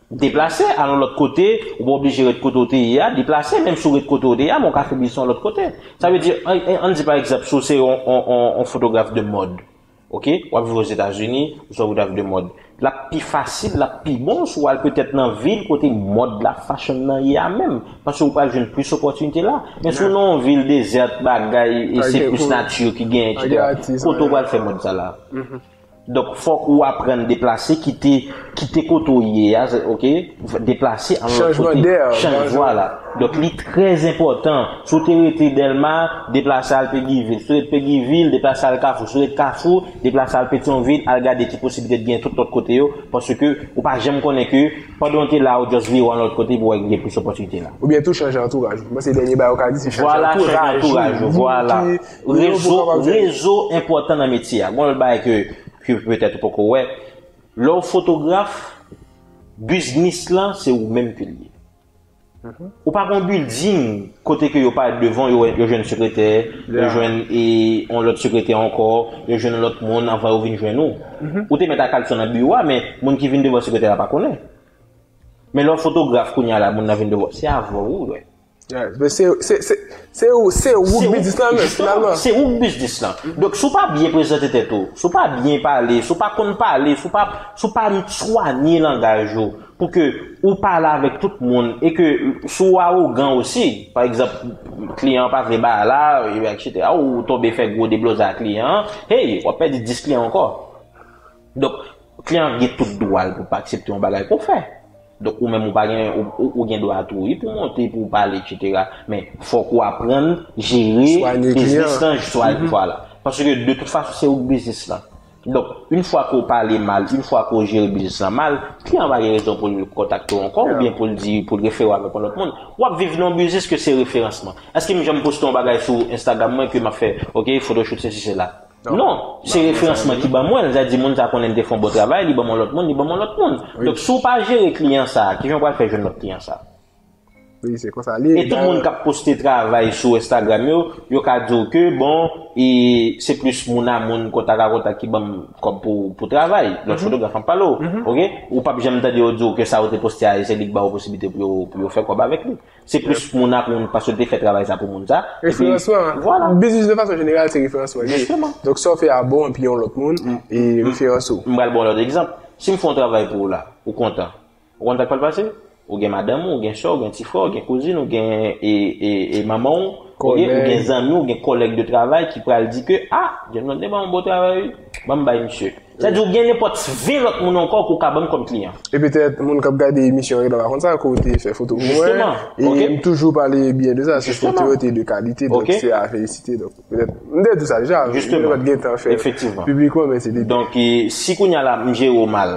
Deplase, al yon lòt kote, ou pa oblije ret kote w te ye a, deplase, menm si w ret kote w te ye a, men w ka fè biznis yon lòt kote. Sa vle di, ann, ann di pa egzanp, si w se yon, yon, yon, yon fotograf de mòd, oke, w ap viv Ozetazini, ou se yon fotograf de mòd, l ap pi fasil, l ap pi bon si w al petèt nan vil kote mòd la, fashion nan ye a menm, paske ou pral jwenn plis opòtinite la. Men si w nan yon vil dezèt, bagay, e se plis nati ki genyen, etsetera, kote w pral fè mòd sa la? Donk, fòk ou aprann deplase, kite, kite kote w ye a, oke? Deplase an lòt kote. Chanj, vwala. Donk, li trè enpòtan. Si w te rete Dèlma, deplase al Peguy Ville. Si w te rete Peguy Ville, deplase al Kafou. Si w rete Kafou, deplase al Petyonvil, al gade ki posiblite ki gen tout lòt kote yo, paske ou pa janm konnen ke pandan w te la, ou just vire w al lòt kote pou w wè gen plis opòtinite la. Oubyen tou chanje antouraj ou. Mwen se dènye bagay ou ka di, se chanje antouraj ou. Vwala, chanje antouraj ou, vwala. Rezo, rezo enpòtan nan metye a. Gon lòt bagay ke ke petèt ou poko wè. Lè w fotograf, biznis lan, se ou menm ke l ye. Ou pa gen yon building kote ke yo parèt devan, yo, yo jwenn sekretè, yo jwenn e, yon lòt sekretè ankò, yo jwenn yon lòt moun anvan yo vin jwenn ou. Ou te mèt al kalson nan biwo a, men moun ki vin devan sekretè la pa konnen. Men lè w fotograf kounye a la, moun nan vin devan, se avè w ou wè. Se ou k biznis lan menm, finalman. Se ou k biznis lan. Donk, si w pa byen prezante tèt ou, si w pa byen pale, si w pa konn pale, si w pa, si w pa swanye langaj ou, pou ke ou pale avèk tout moun, e ke si w awogan osi, pa egzanp, kliyan an pa vle bagay la, etsetera, ou tonbe fè gwo deblozay ak kliyan an, hey, w ap pèdi dis kliyan ankò. Donk, kliyan an gen tout dwa l pou l pa aksepte yon bagay ke w fè. Donk, ou menm, ou pa gen, ou, ou, ou gen dwa tou, wi, pou w monte, pou w pale, etsetera. Men, fòk ou aprann jere biznis lan, swanye, vwala. Paske, de tout fason, se ou k biznis lan. Donk, yon fwa ke w pale mal, yon fwa ke w jere biznis lan mal, kliyan an pa gen rezon pou l kontakte w ankò, oubyen pou l di, pou l refere w avèk yon lòt moun. W ap viv nan yon biznis ke se referansman. Èske m janm poste yon bagay sou Instagram mwen ke m ap fè, oke, photoshoot, sesi, sela? Non, se referans mwen ki ban mwen l. Sa di moun sa konnen m te fè yon bon travay, li ban m yon lòt moun, li ban m yon lòt moun. Donk, si w pa jere kliyan sa, kijan w pral fè jwenn lòt kliyan sa? Wi, se konsa li ye. E tout moun k ap poste travay sou Instagram yo, yo ka di w ke, bon, e se plis moun a moun, kontak a kontak ki ban m kòb pou, pou travay. Lòt fotograf ap pale w, oke? Ou p ap janm tande yo di w ke sa yo te poste a, e se li k ba yo posiblite pou yo, pou yo fè kòb avèk li. Se plis moun ak moun, paske l te fè travay sa pou moun sa. Epi, referansman. Vwala. Biznis de fason jeneral, se referansman li ye. Jisteman. Donk, sa w fè a bon, epi yon lòt moun, e referans ou. M pral ba w yon lòt egzanp. Si m fè yon travay pou ou la, ou kontan. Ou konn sa k pral pase? Ou gen madanm ou, ou gen sè w, ou gen ti frè w, ou gen kouzin, ou gen, e, e, e manman w, ou gen, ou gen zanmi w, ou gen kòlèg de travay ki pral di ke, ah, John John te ban yon bon travay, wi. Ban m bay misye. Sa di ou gen nenpòt ven lòt moun ankò ke w ka ban m kòm kliyan. E petèt, moun k ap gade emisyon an yo pa konn sa, ke w te fè foto pou mwen. E m toujou pale byen de sa, se foto yo te de kalite, donk se a felisite. Donk, petèt, m te di w sa deja, m te pa t gen tan fè piblikman, men se depi. Donk, e, si kounye a la, m jere w mal,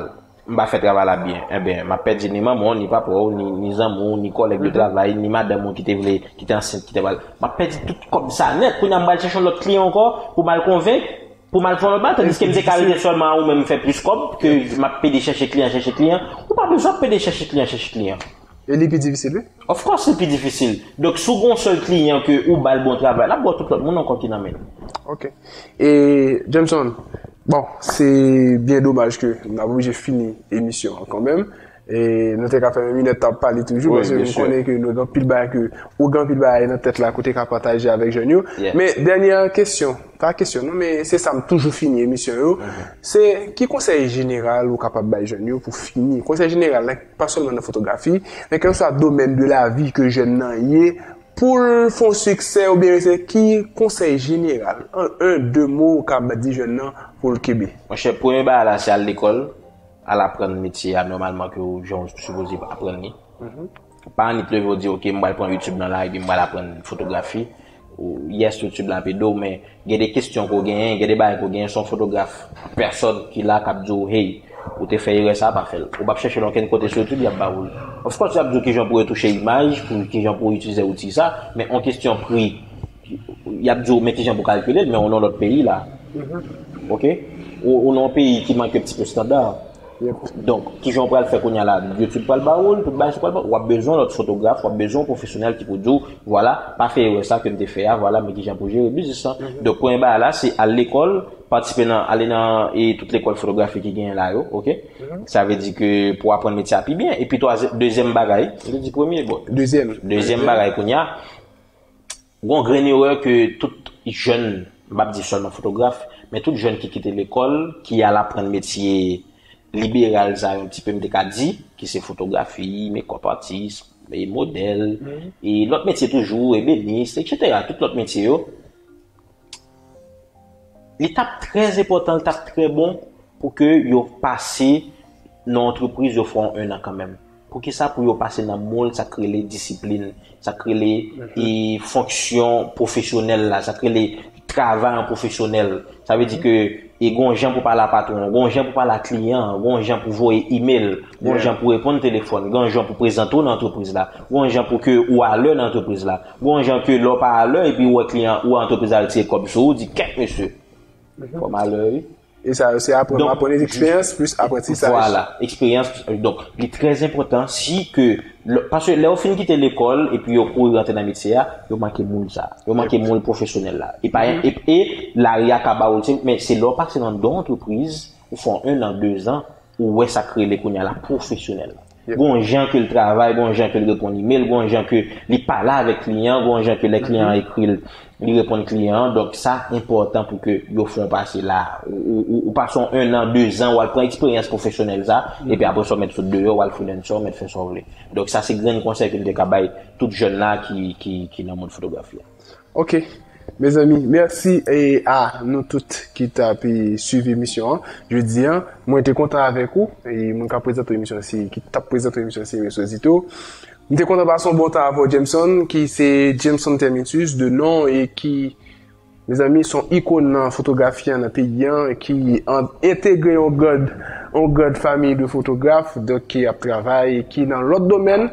m pa fè travay la byen, enben, m ap pèdi ni manman w, ni papa w, ni, ni zanmi w, ni kòlèg de travay, ni madanm ou ki te vle, ki te ansent, ki te pral. M ap pèdi tout kòb sa nèt. Kounye a, m pral chèche yon lòt kliyan ankò pou m al konvenk. Pou m al fè yon lòt bagay, tandiske m te ka rete sèlman a ou menm fè plis kòb ke m ap pede chèche kliyan, chèche kliyan. Ou pa bezwen ap pede chèche kliyan, chèche kliyan. E li pi difisil, wi. Of course, li pi difisil. Donk, si w gen yon sèl kliyan ke ou ba l bon travay, l ap ba w tout lòt moun ankò ki nan men l. Ok. E, Jameson, bon, se byen domaj ke n ap oblije fini emisyon an kanmenm. E nou te ka fè yon inèdtan ap pale toujou, paske m konnen ke nou gen anpil bagay ke, ou gen anpil bagay nan tèt la ke w te ka pataje avèk jèn yo. Men, dènyè kesyon, pa kesyon non, men se sa m toujou fini emisyon yo, se ki konsèy jeneral ou kapab bay jèn yo pou fini? Konsèy jeneral la, pa sèlman nan fotografi, men kèlkeswa domèn de lavi ke jèn nan ye, pou l fè yon siksè oubyen se ki konsèy jeneral, an en, de mo ou kapab di jèn nan pou l kenbe? Monchè, premye bagay la, se al lekòl. Al aprann metye a nòmalman ke w, jan w sipoze aprann li. Pa annik leve w di, ok, m pral pran YouTube nan la, epi m pral aprann fotografi. Ou, yes, YouTube la ap ede w, men gen de kesyon ke w genyen, gen de bagay ke w genyen, se yon fotograf pèsòn ki la k ap di w, hey, Ou te fè erè sa, pa fè l. Ou p ap chèche l ankenn kote sou YouTube, y ap ba ou l. Of course, y ap di w kijan pou retouche imaj, pou kijan pou itilize outi sa, men yon kesyon pri, y ap di w men kijan pou kalkile l, men ou nan lòt peyi la. Ok? Ou, ou nan yon peyi ki manke yon ti pe estanda. Donk, kijan w pral fè kounye a la? YouTube pral ba ou l, tout bagay pral ba ou. W ap bezwen lòt fotograf, w ap bezwen yon pwofesyonèl ki pou di w, vwala, pa fè erè sa ke m te fè a, vwala, men kijan pou jere biznis lan. Donk, premye bagay la, se al lekòl, patisipe nan, ale nan e tout lekòl fotografi ki genyen la yo, ok? Sa vle di ke pou aprann metye a pi byen. Epi twazyèm, dezyèm bagay, m te di premye, bon. Dezyèm. Dezyèm bagay kounye a, gon grenn erè ke tout jèn, m p ap di sèlman fotograf, men tout jèn ki kite lekòl, ki al aprann metye liberal sa yo, yon ti pe m te ka di, ki se fotografi, makeup artist, e modèl, e lòt metye toujou, ebenis, etsetera, tout lòt metye yo. Li t ap trè enpòtan, li t ap trè bon pou ke yo pase nan antrepriz, yo fè yon enn an kanmenm. Poukisa pou yo pase nan moul sa k rele disiplin, sa k rele e fonksyon pwofesyonèl la, sa k rele travay an pwofesyonèl? Sa vle di ke e gon jan pou pale a patwon, gon jan pou pale a kliyan, gon jan pou voye email, gon jan pou reponn telefòn, gon jan pou prezante w nan antrepriz la, gon jan pou ke ou alè nan antrepriz la, gon jan ke lè w pa alè epi ou wè kliyan ou wè antrepriz la retire kòb sou ou, di kèt mesye. Fò m alè wi. E sa yo se aprann, aprann eksperyans plis aprantisaj. Vwala, eksperyans. Donk, li trè enpòtan si ke, paske lè yo fin kite lekòl epi yo kouri rantre nan metye a, yo manke moul sa. Yo manke moul pwofesyonèl la. E pa e, e lari a ka ba ou l, men se lè w pase nan don antrepriz, ou fè yon enn an, dezan, ou wè sa k rele kounye a la pwofesyonèl la. Gon jan ke l travay, gon jan ke l reponn email, gon jan ke li pale avèk kliyan, gon jan ke lè kliyan an ekri l, li reponn kliyan an. Donk, sa enpòtan pou ke yo fè w pase la. Ou, ou, ou pase yon enn an, dezan, w al pran eksperyans pwofesyonèl sa, epi apre sa, w mèt sot deyò, w al freelancer, w mèt fè sa w vle. Donk, sa se grenn konsèy ke m te ka bay tout jèn la ki, ki, ki nan mond fotografi a. Ok. Mezanmi, mèsi e a nou tout ki t ap e, swiv emisyon an. Jodi an, mwen te kontan avèk ou, e moun k ap prezante emisyon an se, ki t ap prezante emisyon an se Resosito. M te kontan pase yon bon tan avè w, Jameson, ki se Jameson Termintus de non e ki, mezanmi, se yon ikòn nan fotografi an nan peyi an, ki an, entegre yon grand, yon grand fanmi de fotograf, donk ki ap travay, ki nan lòt domèn,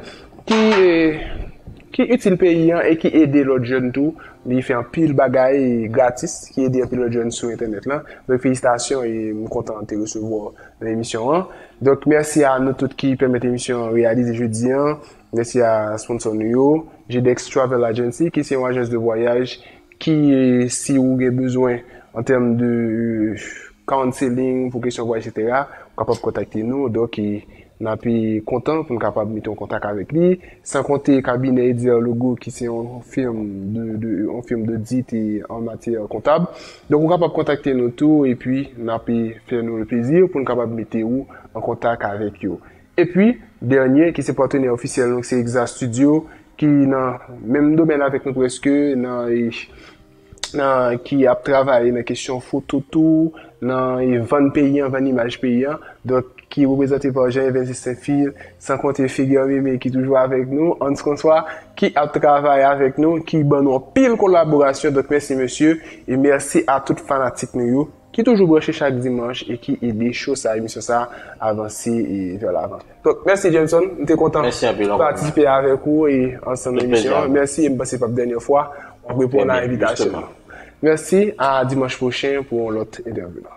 ki, e, ki itil peyi an e ki ede lòt jèn tou. Li fè anpil bagay gratis, ki ede anpil lòt jèn sou entènèt lan. Donk, felisitasyon e m kontan te resevwa w nan emisyon an. Donk, mèsi a nou tout ki pèmèt emisyon an reyalize jodi an. Mèsi a sponsor nou yo, G D X Travel Agency, ki se yon ajans de vwayaj ki, e, si ou gen bezwen an tèm de counseling pou kesyon vwayaj, etsetera, ou kapab kontakte nou. Donk, e, n ap, e, kontan pou n kapab mete an kontak avèk li. San konte kabinè Edier Legault, ki se yon firm de, de, yon firm d'audit e an matyè kontab. Donk, ou kapab kontakte nou tou, epi n ap, e, fè nou le plezi pou n kapab mete ou an kontak avèk yo. Epi, dènye, ki se patnè ofisyèl nou, se Exa Studio, ki nan menm domèn avèk nou prèske, nan, e, nan, ki ap travay nan kesyon foto tou, nan, e, vann peyi an, vann imaj peyi an. Donk, ki reprezante pa Jean Evensis Saint Phil, san konte figi an Mimi ki toujou avèk nou, Hans François, ki ap travay avèk nou, ki ban nou anpil kolaborasyon. Donk, mèsi, mesye, e mèsi a tout fanatik nou yo ki toujou branche chak dimanch e ki ede show sa, emisyon sa avanse e vè lavan. Donk, mèsi, Jameson. M te kontan patisipe avèk ou e ansanm nan emisyon an. Mèsi, e m panse p ap dènye fwa w ap reponn a envitasyon an. Mèsi, a dimanch pwochen pou yon lòt entèvyou.